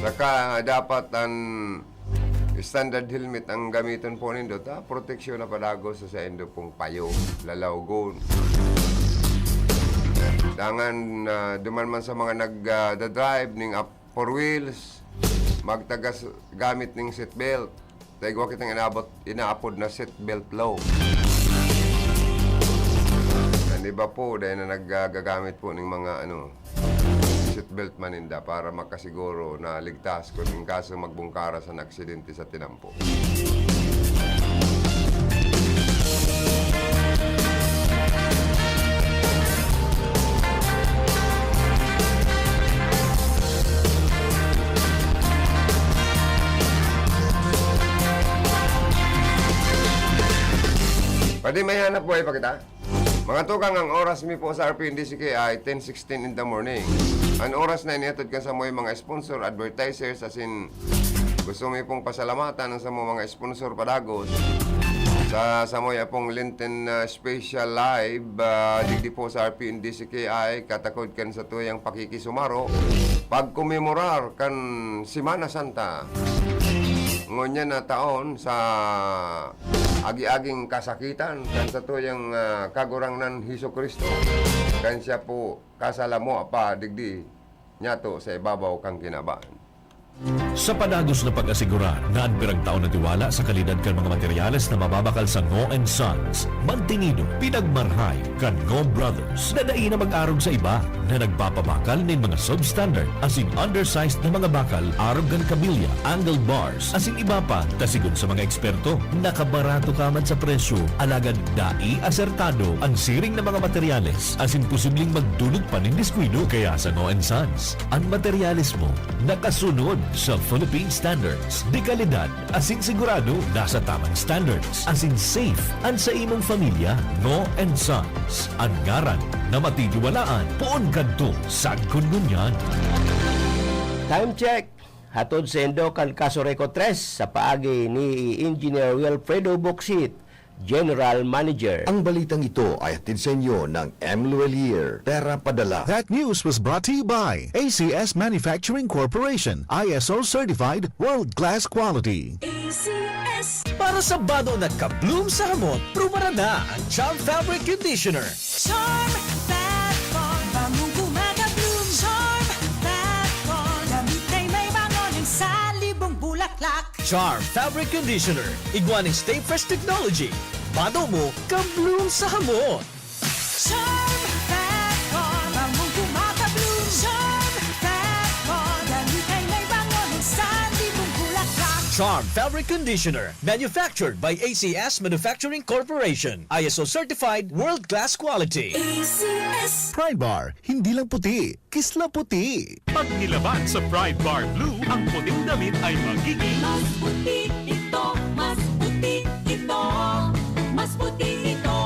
Saka dapat ang standard helmet ang gamiton po nindo, ta proteksyon na padagos sa saindo pong payo, lalawgon. Dangan, ah, duman man sa mga nag, ah, da-drive ning ap-, four wheels, magtagas gamit ning seat belt. Ta igwa kitang inabot, inaapod na seat belt law. Ang iba po, dahil na naggagamit po ning mga, ano, belt man ninda para makasiguro na ligtas kun in kaso magbungkara sa aksidente sa tinampo. Pwede may hanap buhay pa kita? Mga tugang, ang oras mi po sa R P N D C K ay ten sixteen in the morning. Ang oras na inihatod kan sa mga sponsor, advertisers, asin gusto mi pong pasalamatan ang sa mga sponsor padagos sa, sa mga pong Lenten, ah, special live, ah, digdi po sa R P N D C K I, katakod kan sa tuyang pakikisumaro, pagkomemorar kan Semana Santa. Ngunyan na taon sa agi-aging kasakitan kan satuyang, ah, Kagurangnan Jesu-Cristo, kan siya po kasalamwa pa digdi niyato sa ibabaw kan kinaban. Sa padagos na pag-asigurar na an pirang taon na tiwala sa kalidad kan mga materyales na mababakal sa Ngo and Sons, mantinido, pinagmarhay kan Ngo Brothers na dai na mag-arog sa iba na nagpapabakal nin mga substandard asin undersized na mga bakal arog kan kabilya, angle bars, asin iba pa, ta sigon sa mga eksperto, nakabarato ka man sa presyo, alagad dai asertado an siring na mga materyales asin posibleng magdulot pa nin diskuido. Kaya sa Ngo and Sons, an materyales mo nakasunod sa Philippine standards, de kalidad asin sigurado nasa tamang standards, asin safe an sa imong pamilya. Ngo and Sons, an ngaran na matitiwalaan poon kadto sagkod ngunyan. Time check. Hatod saindo kan Casureco tres sa paagi ni Engineer Wilfredo Boksit, General Manager. Ang balitang ito ay hatid sa inyo ng M Luelier, Pera Padala. That news was brought to you by A C S Manufacturing Corporation, I S O certified, world-class quality. A C S. Para sa bado na ka-bloom sa hamot, prubaran na ang Charm Fabric Conditioner. Charm Fat Foam, bangong gumagabloom. Charm Fat Foam, damit ay may bango ng salibong bulaklak. Charm Fabric Conditioner, igwa nin Stay Fresh Technology. Bado mo, ka-bloom sa hamot. Charm Fat Foam, bangong gumagabloom. Charm Fat Foam, damit ay may bango ng salibong bulaklak. Charm Fabric Conditioner, manufactured by A C S Manufacturing Corporation. I S O certified, world-class quality. A C S. Pride Bar, hindi lang puti, kisla puti. Pag nilaban sa Pride Bar Blue, ang puting damit ay magiging mas puti ito, mas puti ito, mas puti ito.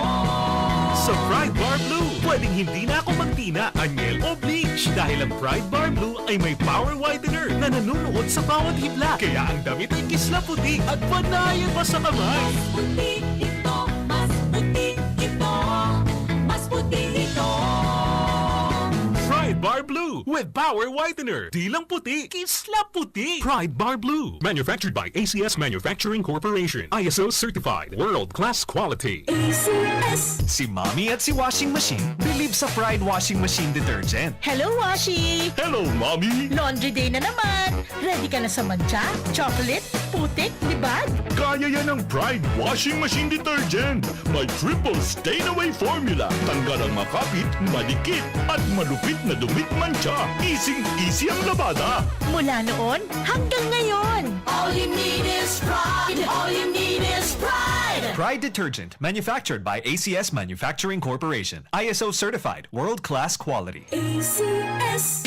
Sa Pride Bar Blue, pwedeng hindi na ako magtina, anyel o bleach dahil ang Pride Bar Blue ay may power whitener na nanunuot sa bawat hibla. Kaya ang damit ay kisla puti at panayan pa sa kamay. Mas puti ito, mas puti ito, mas puti ito. Pride Bar Blue with power whitener. Di lang puti, kisla puti. Pride Bar Blue. Manufactured by A C S Manufacturing Corporation. I S O certified. World class quality. A C S. Si Mommy at si Washing Machine believe sa Pride Washing Machine Detergent. Hello, Washi! Hello, Mommy! Laundry day na naman! Ready ka na sa mantsa, chocolate, putik, libag? Kaya yan ng Pride Washing Machine Detergent. May triple stain away formula. Tanggal ang makapit, madikit, at malupit na dumit mantsa. Easy-easy ang labada. Mula noon hanggang ngayon. All you need is Pride. All you need is Pride. Pride Detergent, manufactured by A C S Manufacturing Corporation. I S O certified, world-class quality. A C S.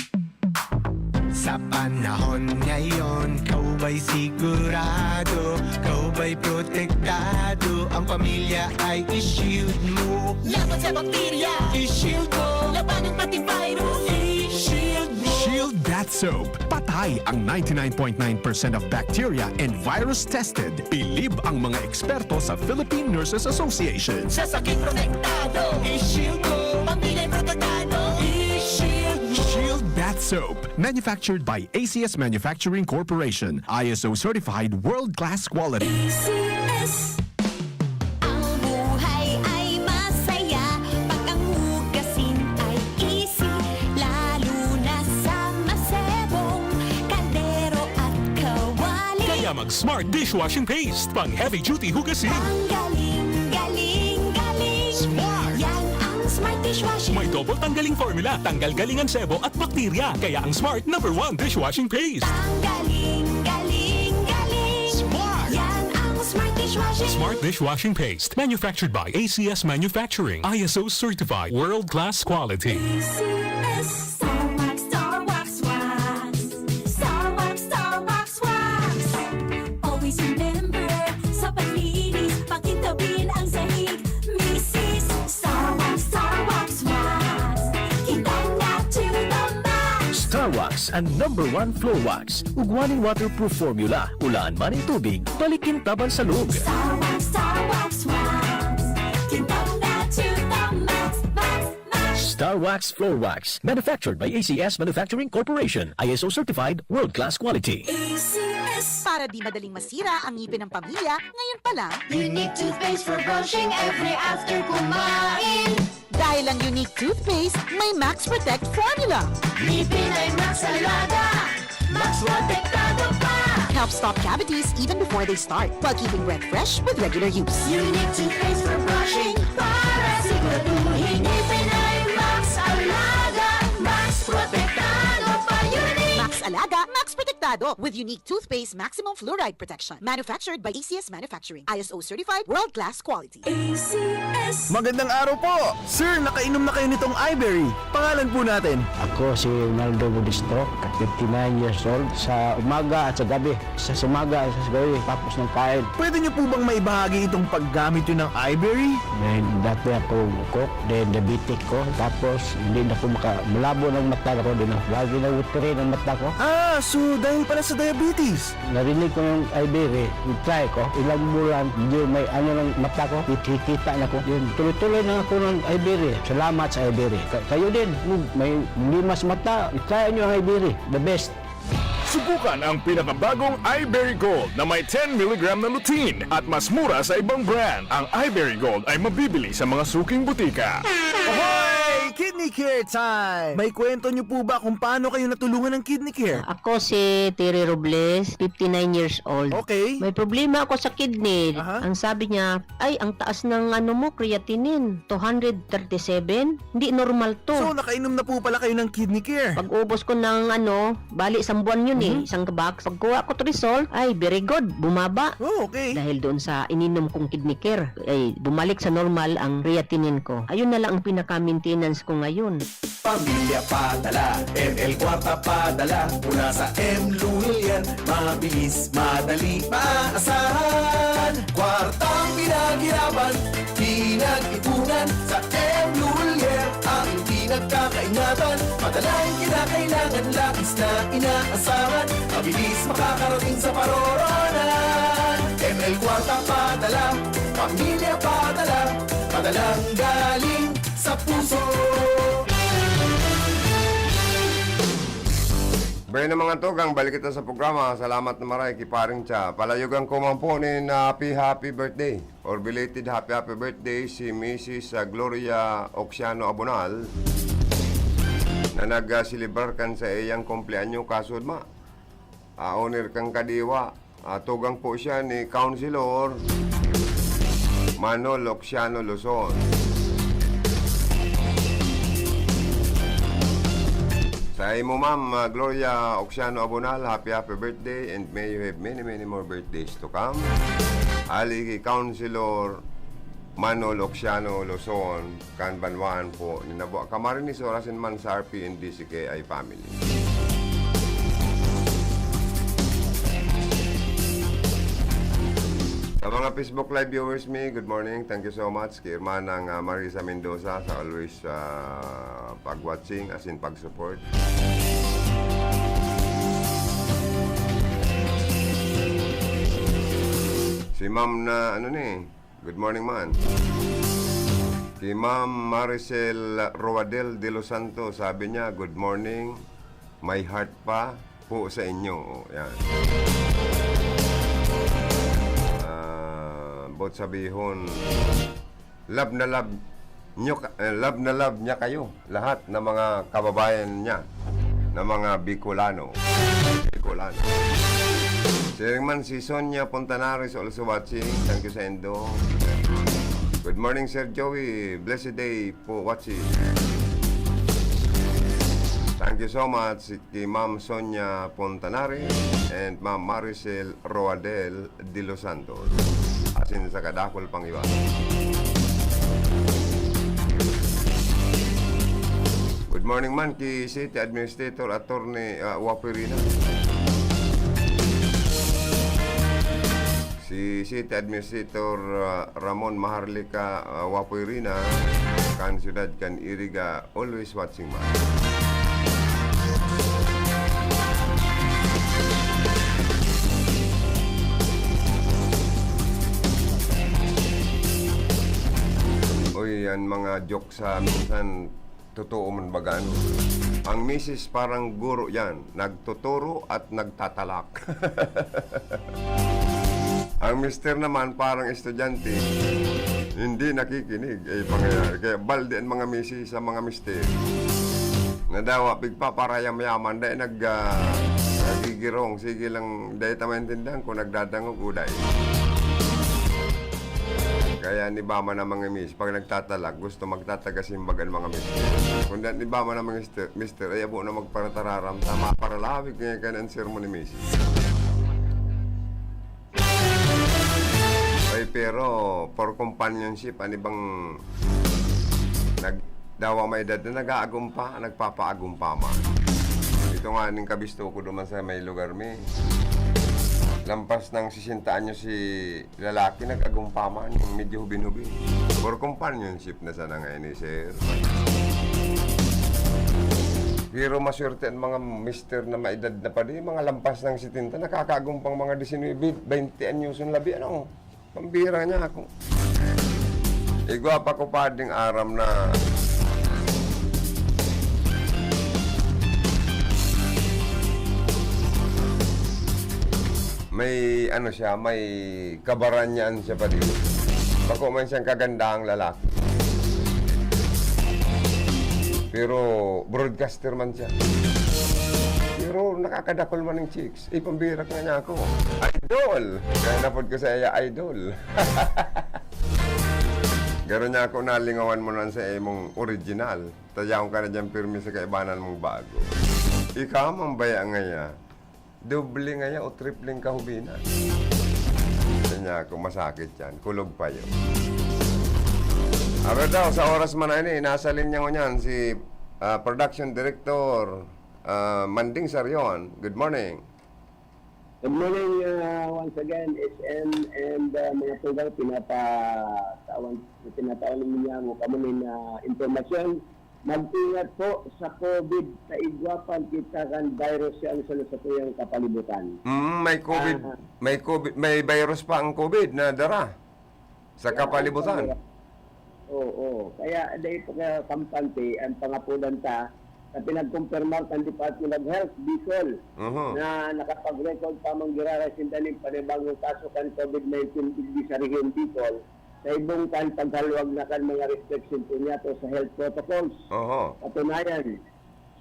Sa panahon ngayon, ikaw ba'y sigurado, ikaw ba'y protektado, ang pamilya ay i-shield mo. Laban sa bakterya, i-shield mo. Laban ng pati virus, i-shield mo. Shield Bath Soap. Patay ang ninety-nine point nine percent of bacteria and virus tested. Bilib ang mga eksperto sa Philippine Nurses Association. Sa sakit protektado, i-shield mo. Pamilya protektado, i-shield mo. Shield Bath Soap. Manufactured by A C S Manufacturing Corporation. I S O certified, world-class quality. A C S. Ang buhay ay masaya pag ang hugasin ay easy, lalo na sa masebong kaldero at kawali. Kaya mag-Smart Dishwashing Paste, pang heavy duty hugasin. Ang galing, galing, galing. Smart. Yan ang Smart Dishwashing. May double tanggaling formula, tanggal galing ang sebo at bakterya. Kaya ang Smart number one dishwashing paste. Tanggaling, galing, galing. Smart! Yan ang Smart Dishwashing. Smart dishwashing paste. Manufactured by A C S Manufacturing. I S O certified. World class quality. A C S. Star Wax, Star Wax, Wax. Star Wax, Star Wax, Wax. Always remember, sa paglinis, pakintabin ang sahig. Misis, Star Wax, Star Wax, Wax. Kintab na to the max. Star Wax, ang number one floor wax. Ugwa nin waterproof formula. Ulaan man nin tubig, balik kintaban sa loob. Star Wax, Star Wax, Wax. Kintab na to the max, max, max. Star Wax Floor Wax. Manufactured by A C S Manufacturing Corporation. I S O certified, world-class quality. A C S. Para di madaling masira ang ngipin ng pamilya, ngayon pa lang. Unique toothpaste for brushing every after kumain. Dahil ang Unique toothpaste, may Max Protect formula. Ngipin ay Max Alaga, Max Protektado pa. Helps stop cavities even before they start, while keeping breath fresh with regular use. Unique toothpaste for brushing para siguraduhin ngipin ay Max Alaga, Max Protektado pa. Unique. Max Alaga, Max Protektado with Unique toothpaste maximum fluoride protection. Manufactured by A C S Manufacturing. I S O certified, world-class quality. A C S. Magandang araw po! Sir, nakainom na kayo nitong Iberry. Pangalan po natin? Ako si Ronaldo Budistro, fifty-nine years old. Sa umaga at sa gabi, sa umaga at sa gabi, tapos ng kain. Pwede niyo po bang maibahagi itong paggamit niyo ng Iberry? May dati ako coke, then diabetic ko, tapos hindi na po maka-, malabo ng mata ko din. Lagi na watery ng mata ko. Ah, so dahil pala sa diabetes? Narinig ko yung Iberry, try ko. Ilang bulan, medyo may ano ng mata ko, kikita na ko. Yun, tuloy-tuloy na ako ng Iberry. Salamat sa Iberry. Ka-, kayo din, may limas mata, i-try nyo ang Iberry. The best. Subukan ang pinakabagong Iberry Gold na may ten milligram na lutein at mas mura sa ibang brand. Ang Iberry Gold ay mabibili sa mga suking butika. Ahoy! Kidney Care Time! May kwento nyo po ba kung paano kayo natulungan ng Kidney Care? Ako si Terry Robles, fifty-nine years old. Okay. May problema ako sa kidney. Aha. Ang sabi niya, "Ay, ang taas ng ano mo, creatinine, two hundred thirty-seven. Hindi normal to." So, nakainom na po pala kayo ng Kidney Care? Pag-ubos ko ng ano, bali, isang buwan yun eh, Mhm. isang box. Pagkuha ko result, ay, very good, bumaba. Oh, okay. Dahil doon sa ininom kong Kidney Care, ay, bumalik sa normal ang creatinine ko. Ayun na lang ang pinaka-maintenance ko ngayon. Pamilya Padala, M L Kwarta Padala, mula sa M Lulian, mabilis, madali, maaasahan. Kwartang pinaghirapan, pinag-ipunan, sa M Lulian, ang pinagkakaingatan. Padalang kinakailangan, labis na inaasahan, mabilis makakarating sa paroroonan. M L Kwarta Padala, Pamilya Padala, padalang galing sa puso. Bueno, mga tugang, balik kita sa programa. Salamat na maray ki Paring Cha. Palayogan ko man po nin happy, happy birthday or belated happy, happy birthday si Missus, ah, Gloria Oxiano Abonal na nag-selebrar kan sa iyang kumpleanyo kasud ma. Ah, owner kan kadiwa. Ah, tugang po siya ni Councilor Manol Oxiano Luzon. Sa imo, Ma'am, ah, Gloria Oxiano Abonal, happy, happy birthday and may you have many, many more birthdays to come. Hali ki Councilor Manol Oxiano Luzon, kan banwaan po ni Nabua Camarines, asin man sa R P N D C K I family. Sa mga Facebook Live viewers mi, good morning. Thank you so much kay Hermanang, ah, Marisa Mendoza sa always, ah, pag-watching, asin pag-support. Si Ma'am na, ano ni, Good morning, man. Ki Ma'am Maricel Roadel de los Santos, sabi niya, "Good morning, may heart pa po sa inyo." Oh, yan. Ah, both sabihon, love na love nyo ka-, eh, love na love niya kayo. Lahat ng mga kababayan niya, ng mga Bicolano. Bicolano. Siring man si Sonia Fontanares also watching. Thank you sa indo. Good morning, Sir Joey. Blessed day po watching. Thank you so much kay Ma'am Sonia Pontanari and Ma'am Maricel Roadel de los Santos. Asin sa kadakul pang iba. Good morning man kay City Administrator Attorney, ah, Wapo Irina. Si City Administrator, ah, Ramon Maharlika, ah, Wapo Irina, kan siyudad kan Iriga, always watching man. Uy, yan mga joke sa minsan, totoo man baga, ano? Ang misis parang guro yan, nagtuturo at nagtatalak. Ang mister naman parang estudyante, hindi nakikinig. Eh, pangyayari. Kaya balde ang mga misis sa mga mister. Nadawa, pigpaparayam-yaman, dahil nag, ah, nagigirong. Sige lang, dahil ta maintindihan kung nagdadangog o dahil. Kaya ni Bama na mga miss, pag nagtatalag, gusto magtataga simbag ang mga mister. Kung di, ni Bama na mga mister, mister, ay abo na magparatararam, tama, paralawig ngayon kan ang sermon ni misis. Ay, pero for companionship, ano bang nag-, dawa may edad na nag-aagumpa, nagpapaagumpa man. Ito nga ning kabisto ko duman sa may lugar mi. Lampas ng sesenta anyos si lalaki, nag-agumpa man, yung medyo hubin-hubin. For companionship na sana ngayon ni sir. Pero maswerte ang mga mister na maedad na pa di, mga lampas ng setenta, nakakaagumpang mga disinuybe, baynte anyos ang labi, ano? Pambira niya ako. Igwa pa ko pa ding aram na may ano siya, may kabaranyan siya pa dito. Bako man siyang kagandahang lalaki. Pero broadcaster man siya. Pero nakakadakol man ng chicks. Eh, pambira ka niya ako. Idol! Kaya napod ko sa iya, idol. Garo niya ako nalingawan mo lang sa imong original. Tayaon ka na dyan pirmi sa kaibanan mong bago. Ikaw, mambaya ngaya. Doble ngaya o tripling kahubina. Kanya ako, masakit yan. Kulog pa yun. Aro daw, sa oras man na ini, nasa linya ko niyan, si, ah, Production Director, ah, Manding Sarion. Good morning. Good morning, ah, once again, S M and, ah, mga tugang, pinapatawan, pinatawan ninyo ang kamo nin, ah, impormasyon. Mag-ingat po sa COVID, sa igwa pa kita kan virus yan sa, sa tuyang kapalibutan. Mm, may COVID, Ah. may COVID, may virus pa ang COVID na dara sa Yeah, kapalibutan. ang Oo, kaya dahil pa ka kampante ang pangapulan ta na pinagkumpirmar kan Department of Health, Bicol, Mhm. na nakapag-record pa man giraray sinda nin panibagong kaso kan COVID nineteen digdi sa Rehiyon Bicol, sa ibong kan paghalwag na kan mga restriction po niya to sa health protocols. Oho. Katunayan,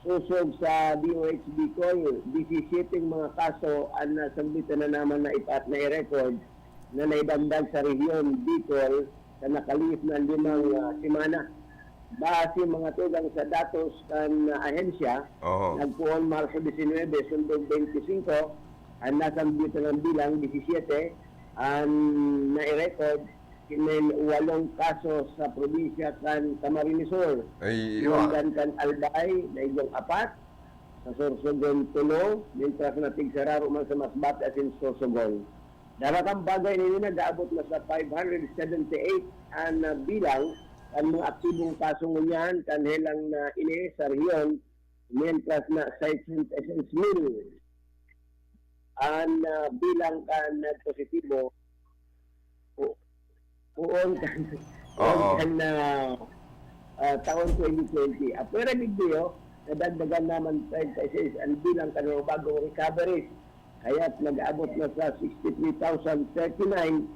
Sosog sa D O H Bicol, disisiyete mga kaso an nasambitan na naman na ipa-, na i-record na naidagdag sa rehiyon Bicol sa nakalihis na limang, ah, semana. Base mga tugang sa datos kan, ah, ahensya, Oho. nagpoon Marso disinwebe, sundog bente singko, an nasambitan na bilang disisiyete an nai-record, Kinin walong kaso sa probinsya kan Camarines Sur. Ay, iyo, ah. Sinundan kan Albay na igyang apat, sa Sorsogon tulo, mintras na tigsararo man sa Masbate asin Sorsogon. Dara kan bagay na ini, nag-aabot na sa five hundred seventy-eight an, ah, bilang kan mga aktibong kaso ngunyan kan helang na ini sa rehiyon, mintras na seiscientos mil an, ah, bilang kan nagpositibo, pu-, puon kan, puon Oo. kan, ah, ah, taon twenty twenty. Apwera digdi, nadagdagan naman treinta y seis an bilang kan mga bagong recoveries. Kaya't nag-aabot na sa sixty-three thousand thirty-nine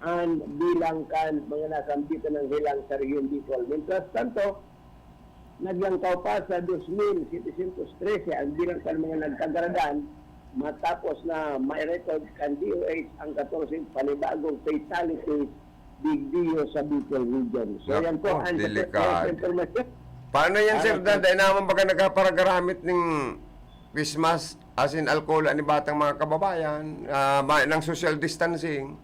an bilang kan mga nasambitan ng helang sa Rehiyon Bicol. Mientras tanto, Nagyangkaw pa sa dos mil setecientos trese ang bilang kan mga nagkagaradan matapos na mai-record kan D O H ang katorse panibagong fatalities digdi sa Bicol Region. So, yan po ang delikado. Paano yan, sir? Dahil naman baga nagkaparagaramit ning face mask, asin alcohol, ang iba tang mga kababayan, ah, ma-, ng social distancing.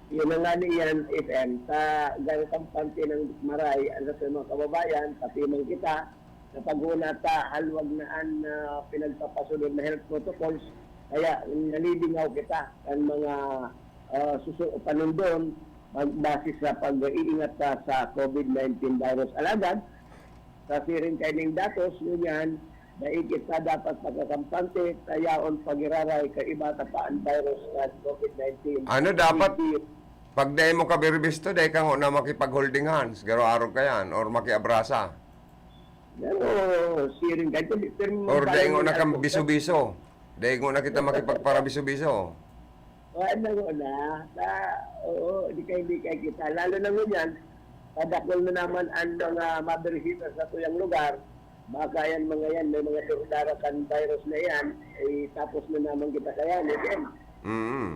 Yun na nga ni yan, F M, sa garo kampante ng Maray, ang sa mga kababayan, pati man kita, sa paghuna ta, halwag na an, ah, pinagpapasunod na health protocols, kaya nalibingaw kita kan mga, ah, susu-, panundon, magbase sa pag-iingat ta sa COVID nineteen virus. Alagad, sa siring kaining datos, ngunyan, dai kita dapat magkakampante, ta yaon pagiraray, kaiba ta pa an virus kan COVID nineteen. Ano dapat, pag dai mo kabirbisto, dai ka ngona makipag-holding hands, garo arog ka yan, or makiabrasa? Pero siring ka, pero or dai ngona kang biso-biso. Dai ngona kita makipagparabiso-biso. O, ano ngona, ta, oo, di kay, di kay kita. Lalo na ngunyan, padakol na naman an mga mabirisita sa tuyang lugar. Baka yan, mga yan, may mga durdara kan virus na yan, eh, tapos na naman kita kaya, di ba? Mm.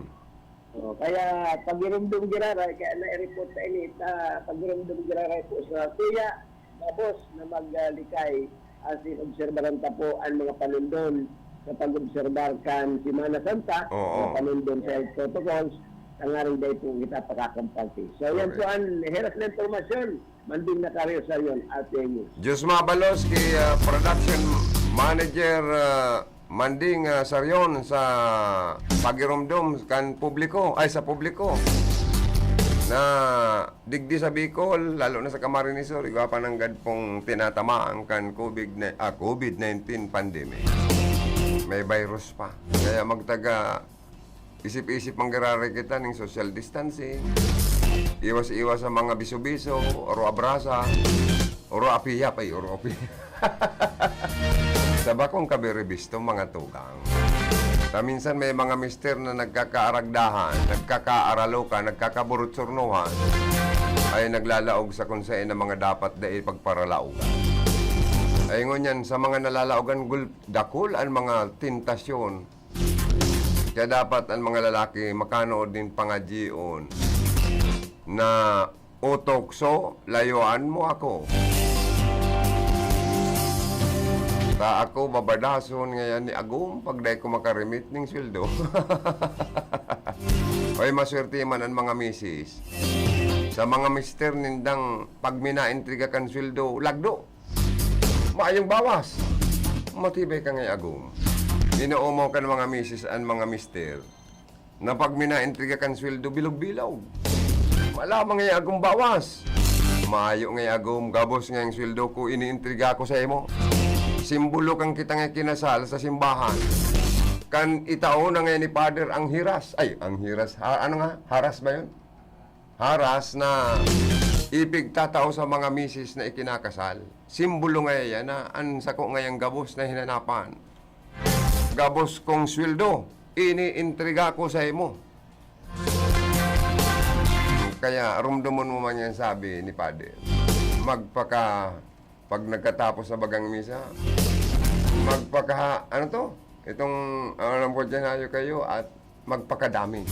O, kaya pagirumdom giraray, kaya na-report sa init, ah, pagirumdom giraray po sa tuya, gabos na maglikay, asin obserbaran ta po ang mga panundon sa pag-obserbar kan Semana Santa, Oo. mga panundon sa health protocols, tangaring dai po kita pakakampante. So, yan Correct. po ang heras na impormasyon. Manding na kayo sa yon, Ate Amy. Diyos mabalos kay, ah, production manager, ah, Manding, ah, Sarion sa pagiromdom kan publiko, ay, sa publiko na digdi sa Bicol, lalo na sa Camarines Sur, igwa pa nanggad pong tinatamaan kan COVID na, ah, COVID nineteen pandemic. May virus pa. Kaya magtaga isip-isip man giraray kita ning social distancing, iwas-iwas sa mga biso-biso, oro abrasa, oro apiyap, ay, oro apiyap. Sa bakong kabiribisto, mga tugang. Ta minsan may mga mister na nagkakaaragdahan, nagkakaaralokan, nagkakaburutsurnuhan, ay naglalaog sa kung saen na mga dapat dai pagparalaogan. Ay ngunyan, sa mga nalalaogan, gul-, dakul an mga tentasyon. Kaya dapat an mga lalaki makanood nin pangadyion na, "O tukso, layuan mo ako. Ta ako babadason ngayan ni agom pag dai ko makarimit ning sweldo." Oy, maswerte man an mga misis. Sa mga mister nindang pag minaentriga kan sweldo, lagdo. Mayong bawas. Matibay ka ngaya agom. Inoomaw kan mga misis an mga mister na pag minaentriga kan sweldo, bilog-bilog. Malamang ngaya agom bawas. Mayo ngaya agom, gabos ngayang sweldo ko, inientriga ko sa imo. Simbolo kan kita nga kinasal sa simbahan. Kan itao na ngayon ni Father ang hiras. Ay, ang hiras. Ha, ano nga? Haras ba yun? Haras na ipigtatao sa mga misis na ikinakasal. Simbolo ngaya yan na an sako ngayang gabos na hinanapan. Gabos kong sweldo, iniintriga ko sa imo. Kaya rumdomon mo man yan, sabi ni Father. Magpaka Pag nagkatapos na bagang misa, magpaka-, ano to? Itong, ano lang po dyan, hayo kayo at magpakadami.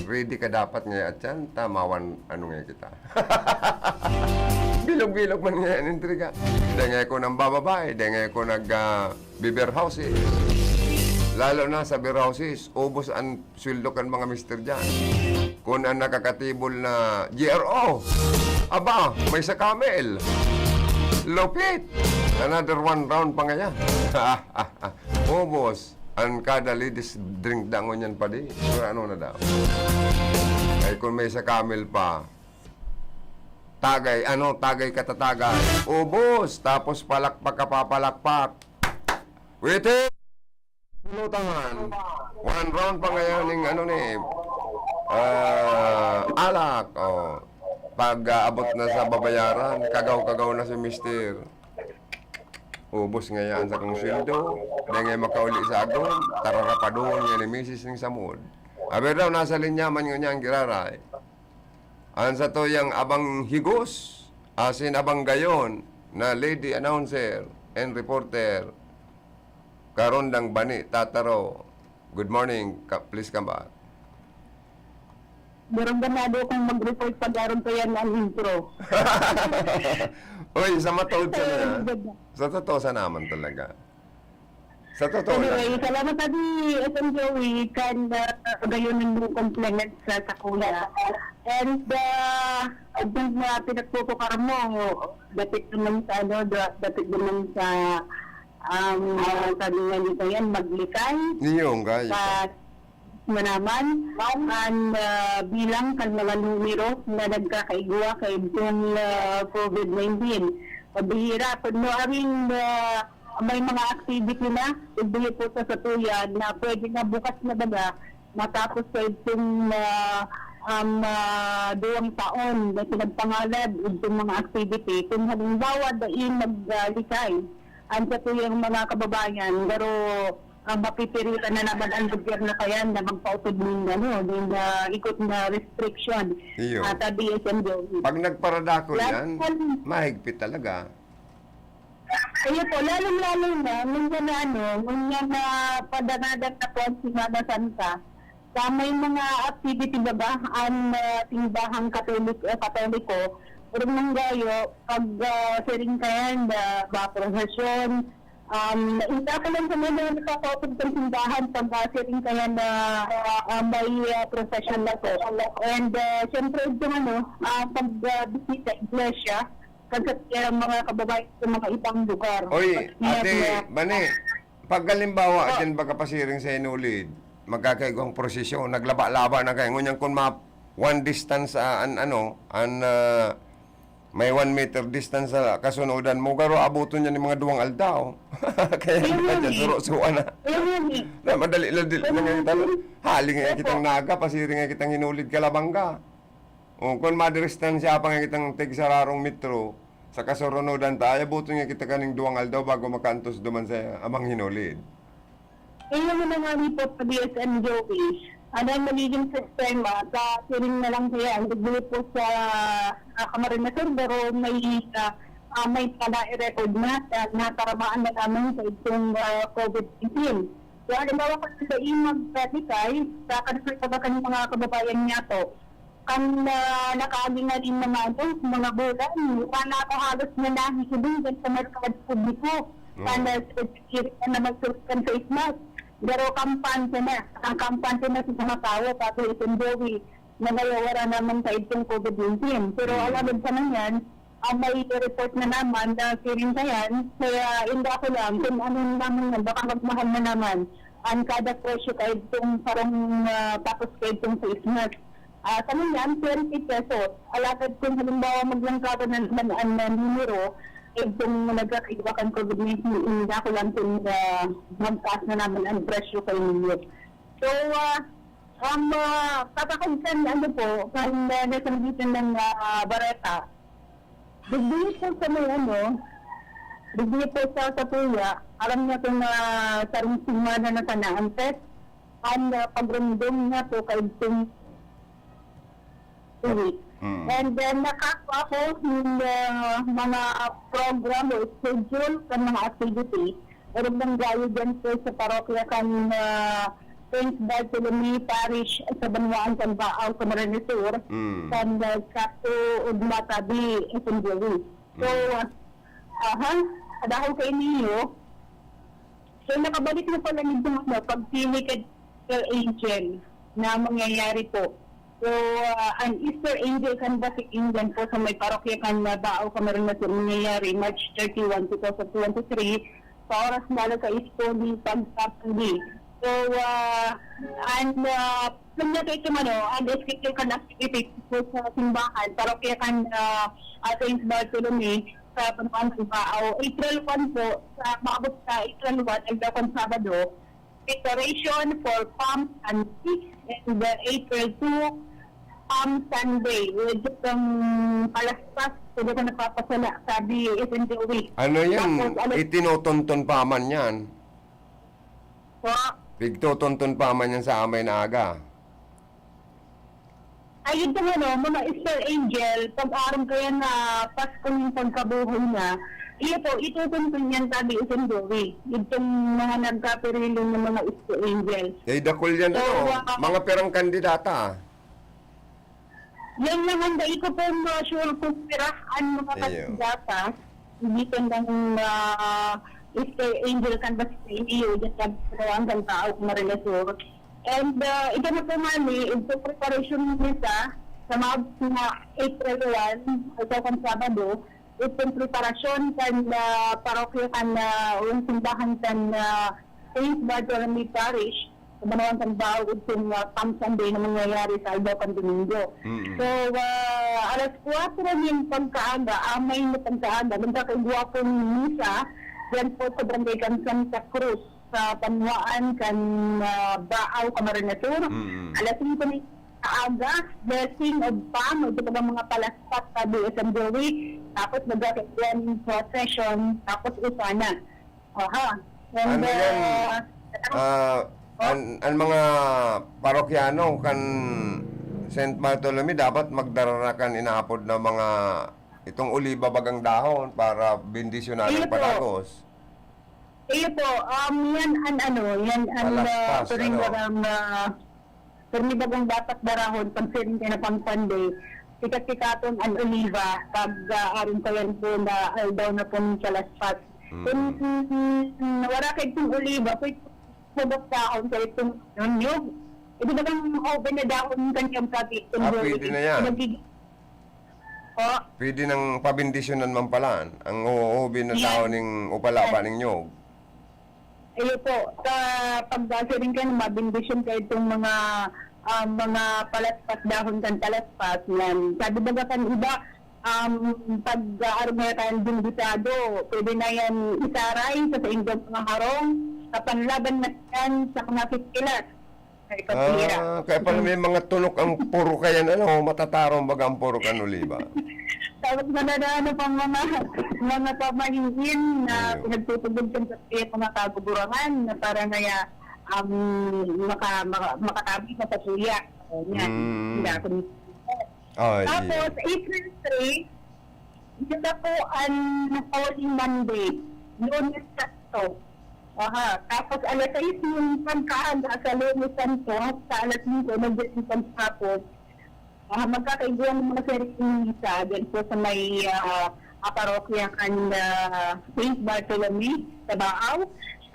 Ready ka dapat ngayon at yan, tamawan, ano ngayon kita. Bilog-bilog man ngayon, intriga. Dengay ko nang bababae, dengay ko nag, ah, beer houses. Lalo na sa beer houses, ubos ang sweldo kan mga mister dyan. Kun an nakakatibol na G R O, aba, may sa camel. Lupit! Another one round pa ngaya. Ubos an kada ladies drink dangon yan, padi. Pero ano na daw? Ay, kung may sa camel pa, tagay, ano, tagay katatagay. Ubos! Tapos palakpak ka pa, palakpak. Waiting! Pulutan. One round pa ngayon ning ano ni, ah, alak. Oh. Pag aabot na sa babayaran, kagaw-kagaw na si mister. Ubos ngayon sa kong sweldo. Dai ngayon makauli sa agom. Tararapadon ngayon ni misis ning samod. Aber daw, nasa linya man ngunyan giraray. An satuyang abang higos, asin abang gayon, na lady announcer and reporter, Karondang Bani Tataro. Good morning. Ka-, please come back. Pero ganado akong mag-report pag aram ko yan ang intro. Uy, sa mataod ka na, Ayun, ganda. Sa totoo sa naman talaga. Sa totoo lang. Anyway, salamat, Adi, S M Joey, kan, ah, gayon ng mga compliment sa, sa kuya. And, ah, ang mga pinagpupukar mo, dapit naman sa, ano, da-, dapit naman sa, um, ah, sabi nga nito yan, maglikay. Iyo, nga, iyo. Sa manaman, an, ah, bilang kan mga numero na nagkakaigwa kaidtong, ah, COVID nineteen. Pabihira, kun no aring, ah, may mga activity na, igbihi po sa satuya na pwede na bukas na baga matapos kaidtong, ah, um, ah, duwang taon na pinagpangalad itong mga activity. Kung halimbawa, dai maglikay, ang satuyang mga kababayan, pero, ah, mapipiritan na naman ang gobyerno kaya na magpautod nin, ano, nin, ah, ikot na restriction, Iyo. ah, sa D S M D O E. Pag nagparadakol Lalo yan, pal- mahigpit talaga. Ayun po, lalong-lalo na, nung yan na, ano, nung yan na padanagan na po ang Semana Santa, sa may mga activity baga, ang, ah, simbahang Katolik-, eh, Katoliko, pero nung gayo, pag, ah, siring kayan, ah, ba, prosesyon, um, hindi ako lang sa mga nakakapag sa simbahan, pag, ah, siring kayan na, ah, may, ah, prosesyon na po. And, ah, syempre, yung ano, ah, pag, ah, bisita iglesia, kasi, ah, mga kababayan sa mga ibang lugar. Oy, Kasi, Ate ah, Bane, pag halimbawa, Oh. Diyan baga pasiring sa Hinulid, magkakaigwang prosesyon, naglaba-laba na kayo. Ngunyan kun ma-, one distance, ah, an, ano, an, ah, may one meter distance sa kasunodan mo, garo abuton niya ni mga duwang aldaw. Kaya Ayun na nga dyan, eh. Suro-suan na. Ayun nga eh. Na, madali lang, dili Ayun lang nga yung talo. eh. Hali nga Opo. kitang Naga, pasiring nga kitang Hinulid, Calabanga. O, kun madistansya pa nga kitang tig sararong metro, sa kasurunodan ta, ay abuton nga kita kaning duwang aldaw bago makaantos duman sa amang Hinulid. Kaya naman nga ni po sa D S M Joey, ano ang magiging sistema sa siring na lang kaya ang degree po sa, ah, Camarines Sur, pero may, ah, ah, may pala i-record na, na nataramaan na naman sa itong, ah, COVID nineteen. So, halimbawa, kung sa imag, ah, likay, sa kanila mga kababayan niya to, kan, ah, nakaagi na rin mga, ano, mga bulan, wala ako halos na nahihiling dyan sa merkado publiko. Oo. Sana sa pagkikiri na naman sa, sa face mask. Pero kampante na. Ang kampante na sa mga tao, sabi ni Sen Joey, na nawawara naman sa itong COVID nineteen. Pero Mm. alam mo sa nangyari, ang may report na naman na siring sa yan, kaya inda ko lang kung ano naman yan, baka magmahal na naman ang kada presyo kahit kung parang, ah, tapos kahit kung face mask. Ah, sa ngayon, twenty pesos. Alagad kung halimbawa maglangkaban na naman ang, ah, numero, eh, kung nagkakaiba kan COVID nineteen, inda ko lang kung, ah, magtaas na naman ang presyo kay ninyo. So, ah, ang, ah, tatakod kan, ano po, kan, ah, nasanggitan ng, ah, bareta, digdi po sa may, ano, digdi po sa, sa tuya, aram niya kung, ah, sarong semana na sana ang test, ang, ah, pagrumdom niya po kay Ding Tuwi. Mm. And then, nakakua ko ng, ah, mga program o schedule sa mga activity. Pero nanggayo dyan po sa parokya kan, ah, Saint Bartolome Parish sa Banwaan kan Baao, Camarines Sur, Mm. kan, ah, Cato Ugma Tabi, S M J V. So, Mm. ah, aha, sa dahil kayo niyo, so, nakabalik na pala nitong, ano, pagpili kay Easter Angel na mangyayari po. So, ah, ang Easter Angel kan Basic Indian po sa may parokya kan, ah, Baao, Camarines Sur, mangyayari March thirty-one, two thousand twenty-three, sa oras na alas sais po ni pagkapuli. So, ah, ang, ah, kanya kayo itong, ano, ang schedule kan activity po sa simbahan, parokya kan, ah, ah, Saint Bartolome, sa Panuan ng Baao. April one po, sa maabot sa April one, aldaw kan Sabado, preparation for Palm Sunday, and, uh, April two, Palm Sunday. Medyo kang palaspas, pwede ka nagpapasala, sabi ni Ethan Joey. Ano yan? Tapos, alas Itinotonton pa man yan. Po? Pigtotonton pa man yan sa amay na aga. Ay, ito ano, mga Easter Angel, pag-aram kaya na Pasko yung pagkabuhay na, iyo po, itutuntun yan, sabi ni Ethan Joey. Itong mga nagkapiriling ng mga Easter Angel. Eh, dakul yan, So, ano, ah, mga perang kandidata. Yan lang ang dai ko pong, ah, sure kung pira ang mga Iyo. Kandidata. Hindi ko lang, ah, Mister Angel Canvas sa inyo, dyan sa Palawan, Cantao, Camarines Sur. And, ah, ito na po nga ni, ito preparation nila sa mga April one, ito kan Sabado, itong preparasyon kan, ah, parokya kan, ah, o yung simbahan kan, ah, Saint Bartholomew Parish, sa Banawan kan Bao, itong, ah, Palm Sunday na mangyayari sa aldaw kan Domingo. Mm. So, ah, alas kwatro nin pagkaaga, amay na pagkaaga, magkakaigwa pong misa, yan po sa barangay kan Santa Cruz, sa panuwaan kan, ah, Bao, Camarines Sur. Mm. Alas singko nin kaaga, blessing of palm, ito pa mga palaspas sa B S M Joey, tapos magkakaigwa nin procession, tapos usana. Aha. And, Ano yan? ah, Ah, Oh. an, an mga parokyano kan Saint Bartholomew dapat magdara na kan inaapod na mga, itong oliba bagang dahon para bendisyonan Iyo ang po. Padagos. Iyo po, um, yan an ano, yan an, ah, Palaspas, turing ano? bagang, ah, turing bagang dapat darahon, pag siring ka na pang Sunday, sikat-sikaton an oliba, pag, ah, aron pa yan po na aldaw na po ng Palaspas. Mm. Kung, mm, wala kayo pong oliba, pwede po ba dahon kayo pong nyog? Hindi ba kang open na dahon kan yung sabi, kung Ah, yung pwede na yan. magig-, po? Pwede nang pabendisyonan man pala. Ang uubi na Yan. tao ning upalaba Yan. ning nyog. Iyo po, sa pagbasa rin kayo, mabendisyon kayo itong mga, ah, mga palaspas, dahon kan palaspas, yan. Sabi baga kan iba, um, pag, ah, arumera kayong dimbitado, pwede na yan isaray sa saindong mga harong, sa panlaban na yan sa mga kikilat. Ay, kapira. Ah, kaya pala Mm. may mga tunok ang puro kayan, ano, matatarong baga ang puro kan oliba. Tapos mananano pang mga, mga pamahiin na Ayun. pinagtutubod kan sa mga kagugurangan na para ngaya, um, maka-, maka-, makatabi sa patuya. O, yan. Mm. Hindi ako nito. Oh, Tapos, yeah. April three, ito na po ang Holy Monday, Lunes Santo. Aha. Tapos, alas sais ng pagkaaga sa Lunes Santo, sa alas singko, nandiyan yung pagkahapon. Ah, magkakaigwa ng mga seremoni sa dyan po sa may, ah, ah, parokya kan, ah, Saint Bartholomew sa Baao.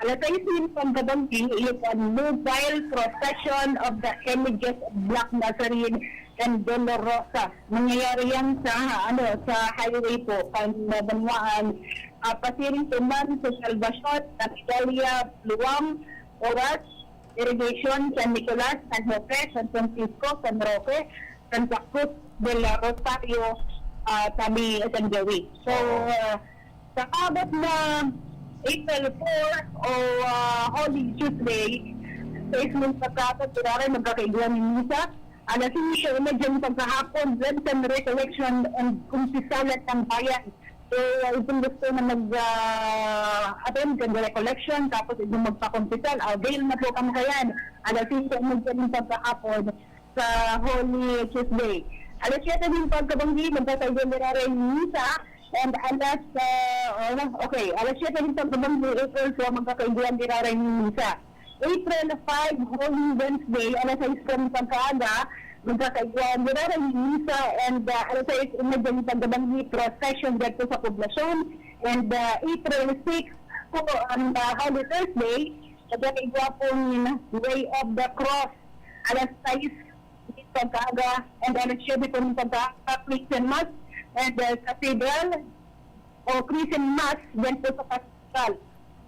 Alas sais ng pagkabanggi, iyo po ang mobile procession of the images of Black Nazarene and Dolorosa. Mangyayari yan sa, ano, sa highway po, kan, ah, Banwaan, ah, pasiring po man sa Salvacion, Candelaria, Luwang, Oras, Irrigation, San Nicolas, San Jose, San Francisco, San Roque, Santa Cruz del Rosario, ah, tabi San Joey. So, Oo. ah, sa abot na April four o, ah, Holy Tuesday, sa ismong pagkakot, turare, magkakaigwa ni Misa, alas singko na dyan pagkahapon, Lenten Recollection and Kumpisalan ng Bayan. So, ah, itong gusto na mag, ah, attend kan recollection, tapos itong magpakumpisal, avail na po kami kayan. Alas singko na dyan pagkahapon, sa Holy Tuesday. Alas siyete din pagkabanggi, magkakaigwa ni Raray Misa. And alas, ah, oh, okay, alas siyete din pagkabanggi, April four, magkakaigwa ni Raray Misa. April five, Holy Wednesday, alas sais din pagkaaga, magkakaigwa ni Raray Misa. And, ah, alas sais, imagine pagkabanggi, procession dito sa poblasyon. And, ah, April six po, ang, ah, Holy Thursday, magkakaigwa po ng Way of the Cross. Alas sais pagkaaga, and alas siyete po ng pagkaaga, Christian Mass, and, uh, Cathedral, o Christian Mass, dyan po sa Cathedral.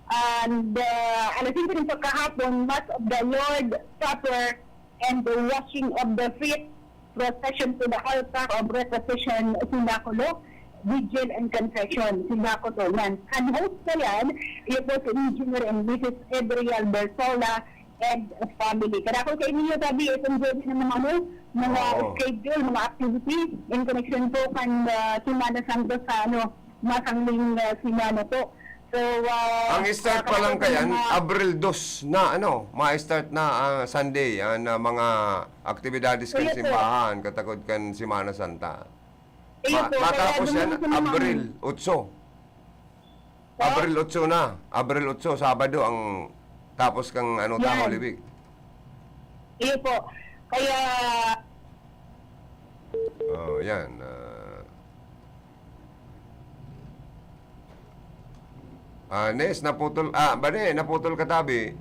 And, uh, alas singko ng pagkahapon, Mass of the Lord Supper, and the washing of the feet, procession to the altar of reposition, cenaculo, vigil and confession, cenaculo, yan. Ang host na yan, yun po si Engineer and Missus Adriel Bersola, and family. Kadakol sa inyo, sabi, itong Jody ng mga ano, mga Oo. schedule, mga activity in connection po kan, ah, Semana Santa sa ano, masangling, ah, semana po. So, ah, Ang start pa lang kadakol sa kayan, mga Abril dos na, ano, ma-start na, ah, Sunday, ah, na mga aktibidades kan Kaya po. simbahan, katakod kan Semana Santa. Ayun Ma-, po, kaya matapos yan, dumating po naman. Abril otso. Po? Abril otso na. Abril otso, Sabado, ang tapos kang, ano, ta, Yan. Holy Week. Iyo po. Kaya, Oh, yan. Ah, ah, Nes, naputol, ah, bali, naputol ka, tabi.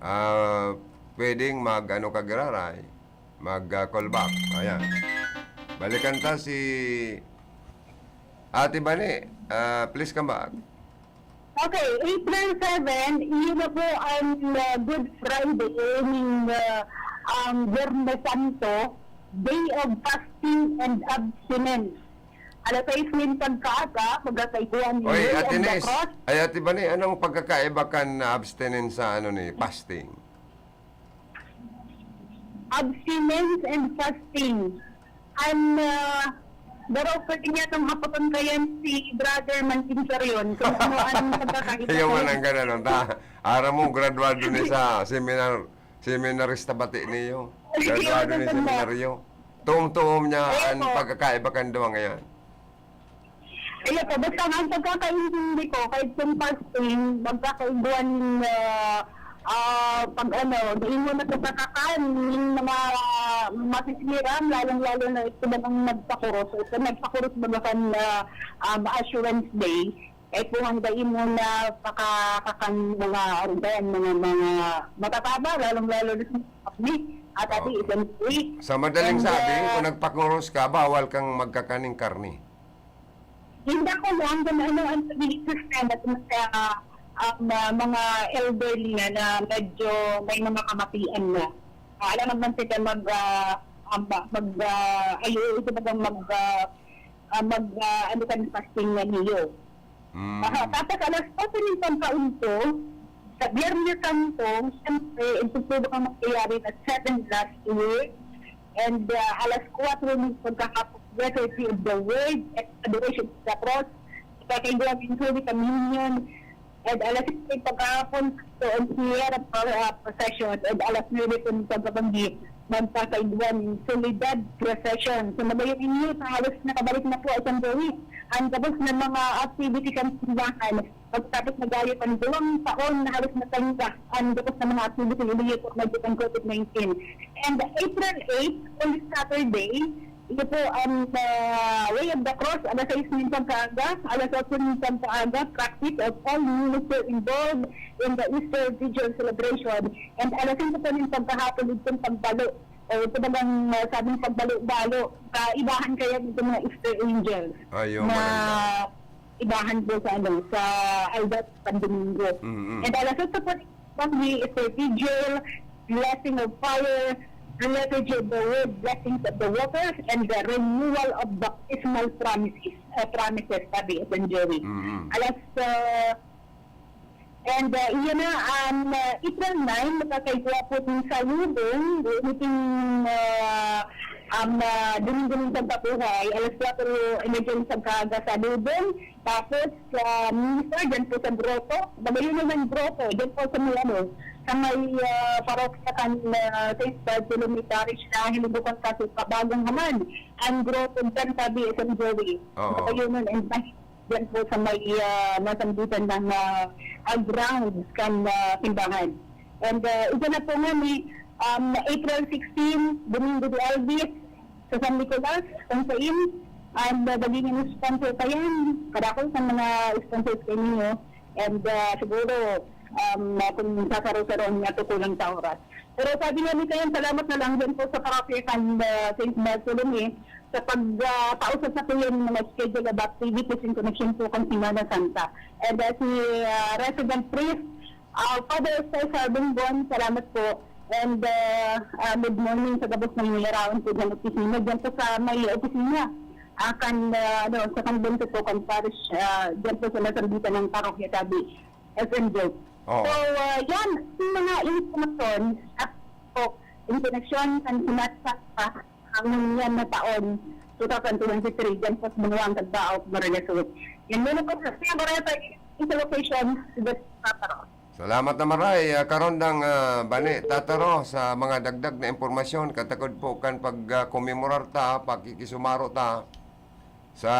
Ah, pwedeng mag, ano ka, giraray. Mag, ah, call back. Ayan. Balikan ta si Ate Bani. Ah, please come back. Okay, April seven, iyon na po ang, ah, Good Friday, meaning, ah, ang Biyernes Santo, Day of Fasting and Abstinence. Alas sais nin pagkaaga, magkakaiguan ni Oy, Mary Ate of the Nes. Cross. Ay, Ate Bani, anong pagkakaiba kan abstinence sa ano ni fasting? Abstinence and fasting. An, ah, pero pwede niya itong hapoton kayan si Brother Manting Sarion kung ano ang pagkakaiba Ayaw man niya. Ang ganun, ta. Aram mo, graduado ni sa seminar, seminarista bati niyo. Graduado ni Ayun, seminaryo. Tuom-tuom niya Ayun ang po. Pagkakaiba kan duwa ngayon. Ayun po, basta ang pagkakaintindi ko, kahit yung fasting, magkakaiguan, ah, ah, pag ano, dai mo na sa kakakan, yung mga masisiram, lalong-lalo na ito ba nang nagpakurus. Ito, nagpakurus baga kan, ah, um, Assurance Day. Kaya po, handa mo na pakakakan mga, ano ba yan, mga, mga matataba, lalong-lalo na sa mga kape. At ati, Oo. Isang week. Sa madaling And, sabi, ah, kung nagpakurus ka, bawal kang magkakaning karne. Hindi ko lang kung ano ang pagiging Kristiyano sa, ah, mga, mga elderly na, na medyo may mga kamatian na. Ah, alam naman sila mag, ah, um, mag, ah, ayo, ito ba bang mag, ah, ah, mag, ah, ano ka ng fasting na niyo. Mm. Aha, tapos alas kuwatro ng pagkaunto, sa Biyernes Santo, siyempre, ito po bang mangyayari na seven last year. And, ah, alas kuwatro ng pagkakapag-, Liturgy of the Word, and Adoration of the Cross, pagkakaigwa ng Holy Communion, and alas siyete ng pagkahapon, so, ang Sierra Pro-, ah, Procession, and alas nuebe po ng pagkabanggi, magkakaigwa ng Soledad Procession. So, magayon ninyo, sa halos nakabalik na po, San Joey, ang tapos ng mga activity kan simbahan, pagkatapos na gayo kan duwang taon na halos natangga ang gabos na mga activity ni Leo por medyo kan COVID nineteen. And April eight, Holy Saturday, ito po ang, ah, Way of the Cross, alas sais ng pagkaaga, alas otso ng pagkaaga, practice of all minister involved in the Easter Vigil celebration. And alas singko po ng pagkahapon, itong pagbalo, o ito bagang, ah, sabing pagbalo-balo, kaibahan kaya nito mga Easter Angels Ay, yung na maganda. Ibahan po sa, ano, sa Aldat San Domingo. Mm-mm. And alas otso po, Banggi, Easter Vigil, Blessing of Fire, Blessed of the Word, Blessings of the Waters, and the Renewal of Baptismal Promises, uh, Promises, sabi, San Joey. Mm-mm. Alas, uh, and, uh, iyan na, um, uh, April nine, makakaigwa po din sa Lubong, meeting, uh, um, uh, Domingo ng Pagkabuhay, alas kwatro, emergency sa Kaga sa Lubong, Tapos, ah, minister, dyan po sa Grotto. Magayon naman Grotto, dyan po sa may, ano, sa may, ah, parokya kan, ah, Saint Bartholomew Parish na hinubukan sa Pabagong Haman. Ang Grotto, dyan sa B S M Joey. Oo. Magayon nun, and dyan po sa may, ah, nasambutan ng, ah, ah, grounds kan, ah, simbahan. And, ah, ito na po nga ni, um, April sixteen, Domingo de Alvis, sa San Nicolas, kung sain, and, uh, magiging sponsor pa yan. Kadakol sa mga sponsors kayo ninyo. And, uh, siguro, um, uh, kung sasaro-saroon niya, to kulang sa oras. Pero sabi nga ni Kayan, salamat na lang din po sa parokya kan, uh, Saint Bartholomew sa pag, uh, pausap sa tuyo ng mga schedule of activities in connection po kan Semana Santa. And, uh, si, uh, Resident Priest, Ah, Father Cesar Bongbon, salamat po. And, ah, ah, good morning sa gabos ng mga raon po dyan opisina. Dyan po sa may opisina, ah, kan, ah, ano, sa convento po, kan parish, ah, dyan po sa nasambitan ng parokya, sabi, S M J. Oo. So, ah, yan, yung mga informasyon, at po, in connection, kan sinasa, ah, ang yan na taon, two thousand twenty-three, dyan po sa Bunuan, Tagbao, Marinas Sur. Yan muna po sa Sierra Barreta, sa location, sa Salamat na maray, ah, karondang, ah, bani, tataro sa mga dagdag na impormasyon, katakod po kan pag, ah, komemorar ta, pakikisumaro ta sa,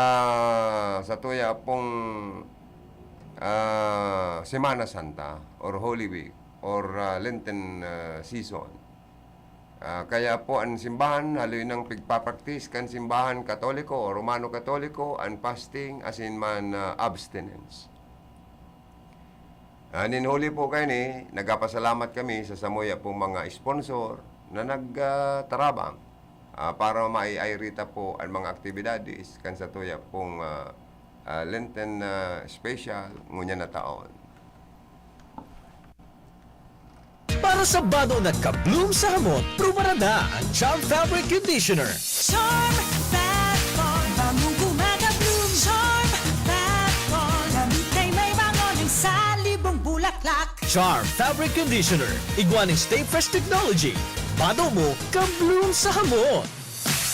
sa tuya pong, ah, Semana Santa or Holy Week or, ah, Lenten, ah, season. Ah, kaya po an simbahan, haloy nang pigpapraktis kan simbahan Katoliko o Romano-Katoliko, an fasting asin man, ah, abstinence. Ah, nin huli po kaini, nagpapasalamat kami sa samuya pong mga sponsor na nag, ah, tarabang, ah, para maiayrita po an mga aktibidades kan satuya pong, ah, ah, Lenten, ah, special ngunyan na taon. Para sa bado na ka-bloom sa hamot, prubarada an Charm Fabric Conditioner. Charm Fat Bond, bangong gumagabloom. Charm Fat Bond, damit ay may bango ng salibong bulaklak. Charm Fabric Conditioner, igwa nin Stay Fresh Technology. Bado mo, ka-bloom sa hamot.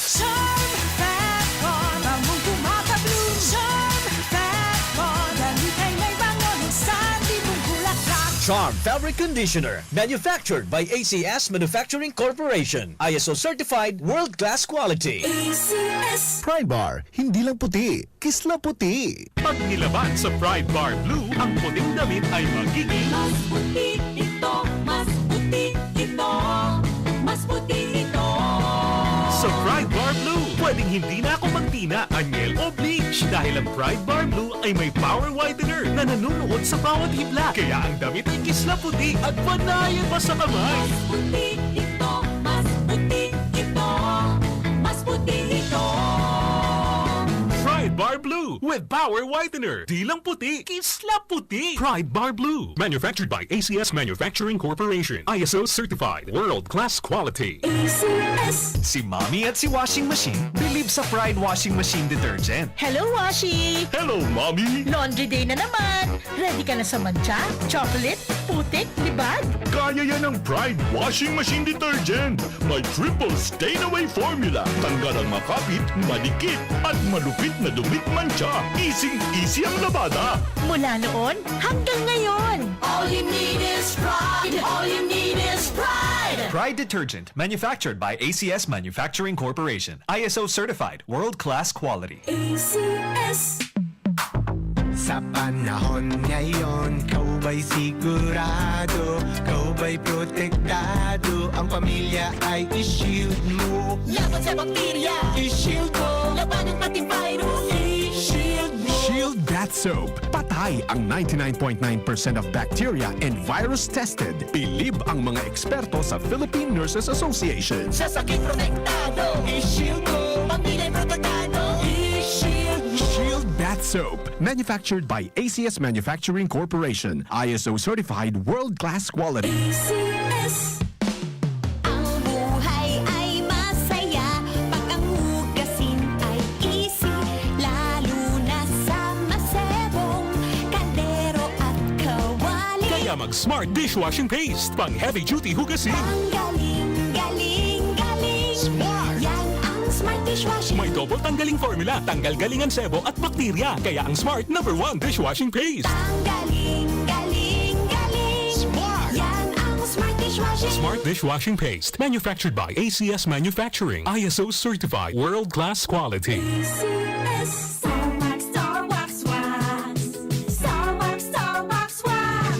Charm Fat Bond, bangong gumagabloom. Charm Fat Bond, damit ay may bango ng salibong bulaklak. Charm Fabric Conditioner, manufactured by A C S Manufacturing Corporation. I S O certified, world-class quality. A C S. Pride Bar, hindi lang puti, kisla puti. Pag nilaban sa Pride Bar Blue, ang puting damit ay magiging Mas puti ito, mas puti ito, mas puti ito. Sa Pride Bar Blue, pwedeng hindi na ako magtina, anyel o bleach dahil ang Pride Bar Blue ay may power whitener na nanunuot sa bawat hibla. Kaya ang damit ay kisla puti at panayan pa sa kamay. Mas puti ito, mas puti ito, mas puti ito. Pride Bar Blue with power whitener. Di lang puti, kisla puti. Pride Bar Blue. Manufactured by A C S Manufacturing Corporation. I S O certified. World class quality. A C S. Si Mommy at si Washing Machine bilib sa Pride Washing Machine Detergent. Hello, Washi! Hello, Mommy! Laundry day na naman! Ready ka na sa mantsa, chocolate, putik, libag? Kaya yan ng Pride Washing Machine Detergent. May triple stain away formula. Tanggal ang makapit, madikit, at malupit na dumit mantsa. Easy-easy ang labada. Mula noon hanggang ngayon! All you need is pride. All you need is pride. Pride Detergent, manufactured by A C S Manufacturing Corporation. I S O certified, world-class quality. A C S. Sa panahon ngayon, ikaw ba'y sigurado? Ikaw ba'y protektado? Ang pamilya ay i-shield mo. Laban sa bakterya, i-shield mo. Labanan pati virus, i-shield mo. Shield Bath Soap. Patay ang ninety-nine point nine percent of bacteria and virus tested. Bilib ang mga eksperto sa Philippine Nurses Association. Sa sakit protektado, i-shield mo. Pamilya protektado, i-shield mo. Shield Bath Soap. Manufactured by A C S Manufacturing Corporation. I S O certified world-class quality. A C S. Ang buhay ay masaya pag ang hugasin ay easy, lalo na sa masebong kaldero at kawali. Kaya mag Smart Dishwashing Paste. Pang heavy duty hugasin. Ang galing, galing, galing. Smart! Yan ang Smart Dishwashing. May double tanggaling formula. Tanggal galing ang sebo at bakterya. Kaya ang Smart number one dishwashing paste. Ang galing, galing, galing. Smart! Yan ang Smart Dishwashing. Smart Dishwashing Paste. Manufactured by A C S Manufacturing. I S O certified. World class quality. A C S. Star Wax, Star Wax Wax. Star Wax, Star Wax Wax.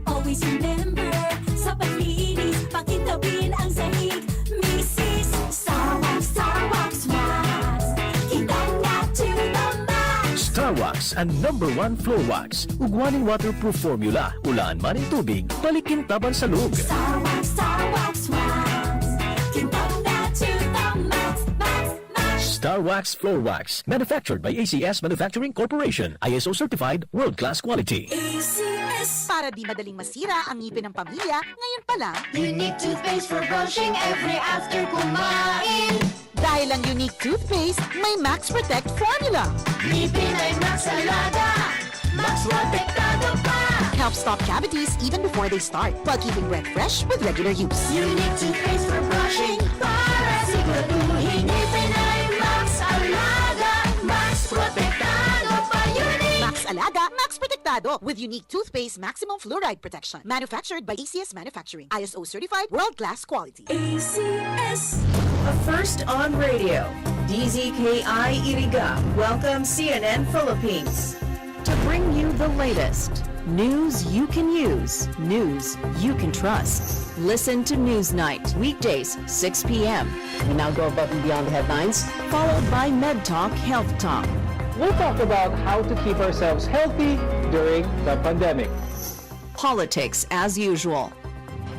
Always remember, sa paglinis, pakintabin ang sahig. Misis, Star Wax, Star Wax Wax. Kitang na to the max. Star Wax, an number one floor wax. Ugwa nin waterproof formula. Ulaan man nin tubig, balikin taban sa lug. Star Wax, Star Wax Wax. Kitang na to the max, max, max. Star Wax Floor Wax. Manufactured by A C S Manufacturing Corporation. I S O certified, world-class quality. A C S. Para di madaling masira ang ngipin ng pamilya, ngayon pa lang. Unique toothpaste for brushing every after kumain. Dahil ang Unique Toothpaste may Max Protect Formula. Ngipin ay Max Alaga. Max Protektado pa. Helps stop cavities even before they start, while keeping breath fresh with regular use. Unique toothpaste for brushing para siguraduhin ngipin ay Max Alaga. Max Protektado pa, Unique. Max Alaga, Max Protektado, with Unique Toothpaste Maximum Fluoride Protection. Manufactured by A C S Manufacturing. I S O certified, world-class quality. A C S. A first on radio. D Z K I Iriga. Welcome C N N Philippines. To bring you the latest. News you can use, news you can trust. Listen to Newsnight, weekdays, six p.m. We now go above and beyond the headlines, followed by Med Talk Health Talk. We'll talk about how to keep ourselves healthy during the pandemic. Politics as usual.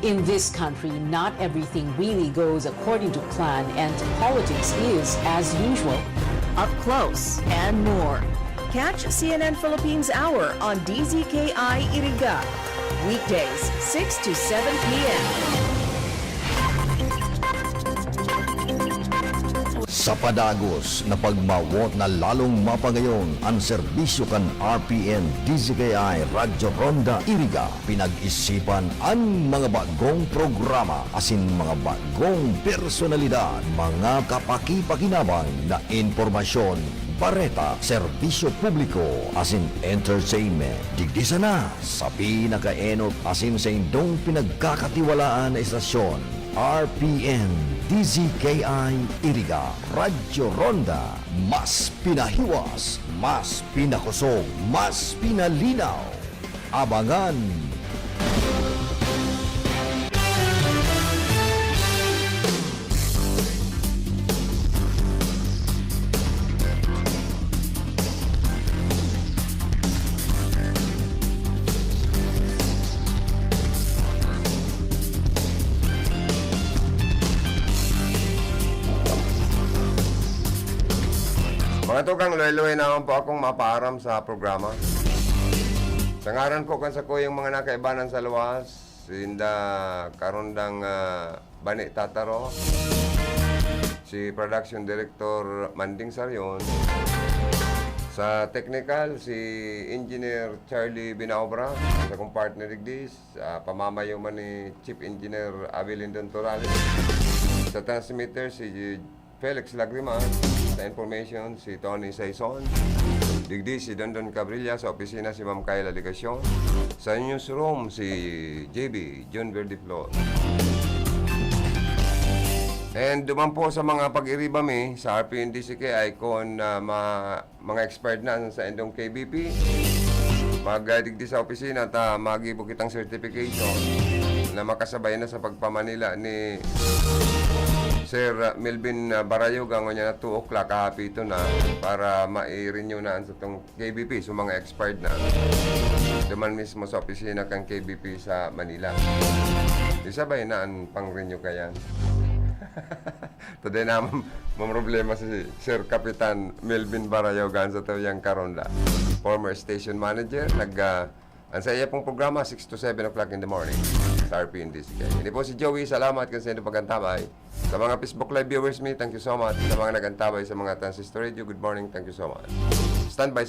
In this country, not everything really goes according to plan, and politics is as usual. Up close and more. Catch C N N Philippines Hour on D Z K I Iriga, weekdays, six to seven p.m. Sa padagos na pagmawot na lalong mapangayon an serbisyo kan R P N D Z K I Radyo Ronda Iriga, pinag-isipan an mga bagong programa asin mga bagong personalidad, mga kapakipakinabang na impormasyon, bareta, serbisyo publiko asin entertainment. Digdi sana sa pinakaenot asin saindong pinagkakatiwalaan na estasyon, R P N D Z K I Iriga, Radyo Ronda, mas pinahiwas, mas pinakosog, mas pinalinaw. Abangan! Mga tugang, luhay-luhay naman po akong mapaaram sa programa. Sa ngaran po kan sakuyang mga nakaibanan sa luwas, sinda karondang, ah, Bani Tataro, si Production Director Manding Sarion, sa technical, si Engineer Charlie Binaobra, sa kong partner digdi, sa pamamayo man ni Chief Engineer Avelindon Torales, sa transmitter, si Felix Lagrimas, sa information, si Tony Saison, digdi si Dondon Cabrilla, sa opisina si Ma'am Kayla Legacion, sa newsroom si J B, John Verde Flor. And duman po sa mga pag-iriba mi sa R P N D C K I, kun, ah, ma-, mga expired na sa indong K B P, mag, ah, digdi sa opisina ta magibo kitang certification na makasabay na sa pagpamanila ni Sir, ah, Melvin, ah, Barayoga, ngunyan na two o'clock, kahapito na, para mai-renew na an satong K B P, so mga expired na. Duman mismo sa opisina kan K B P sa Manila. Isabay na an pang-renew kayan. Today na mam-, mamroblema si Sir Kapitan Melvin Barayoga, an satuyang karonda, former station manager. Nag, ah, an saiya pong programa, six to seven o'clock in the morning sa R P N D C K. Ini po si Joey, salamat kan sa inyong pag-antabay. Sa mga Facebook Live viewers mi, thank you so much. Sa mga nag-antabay sa mga transistor radio, good morning, thank you so much. Standby sa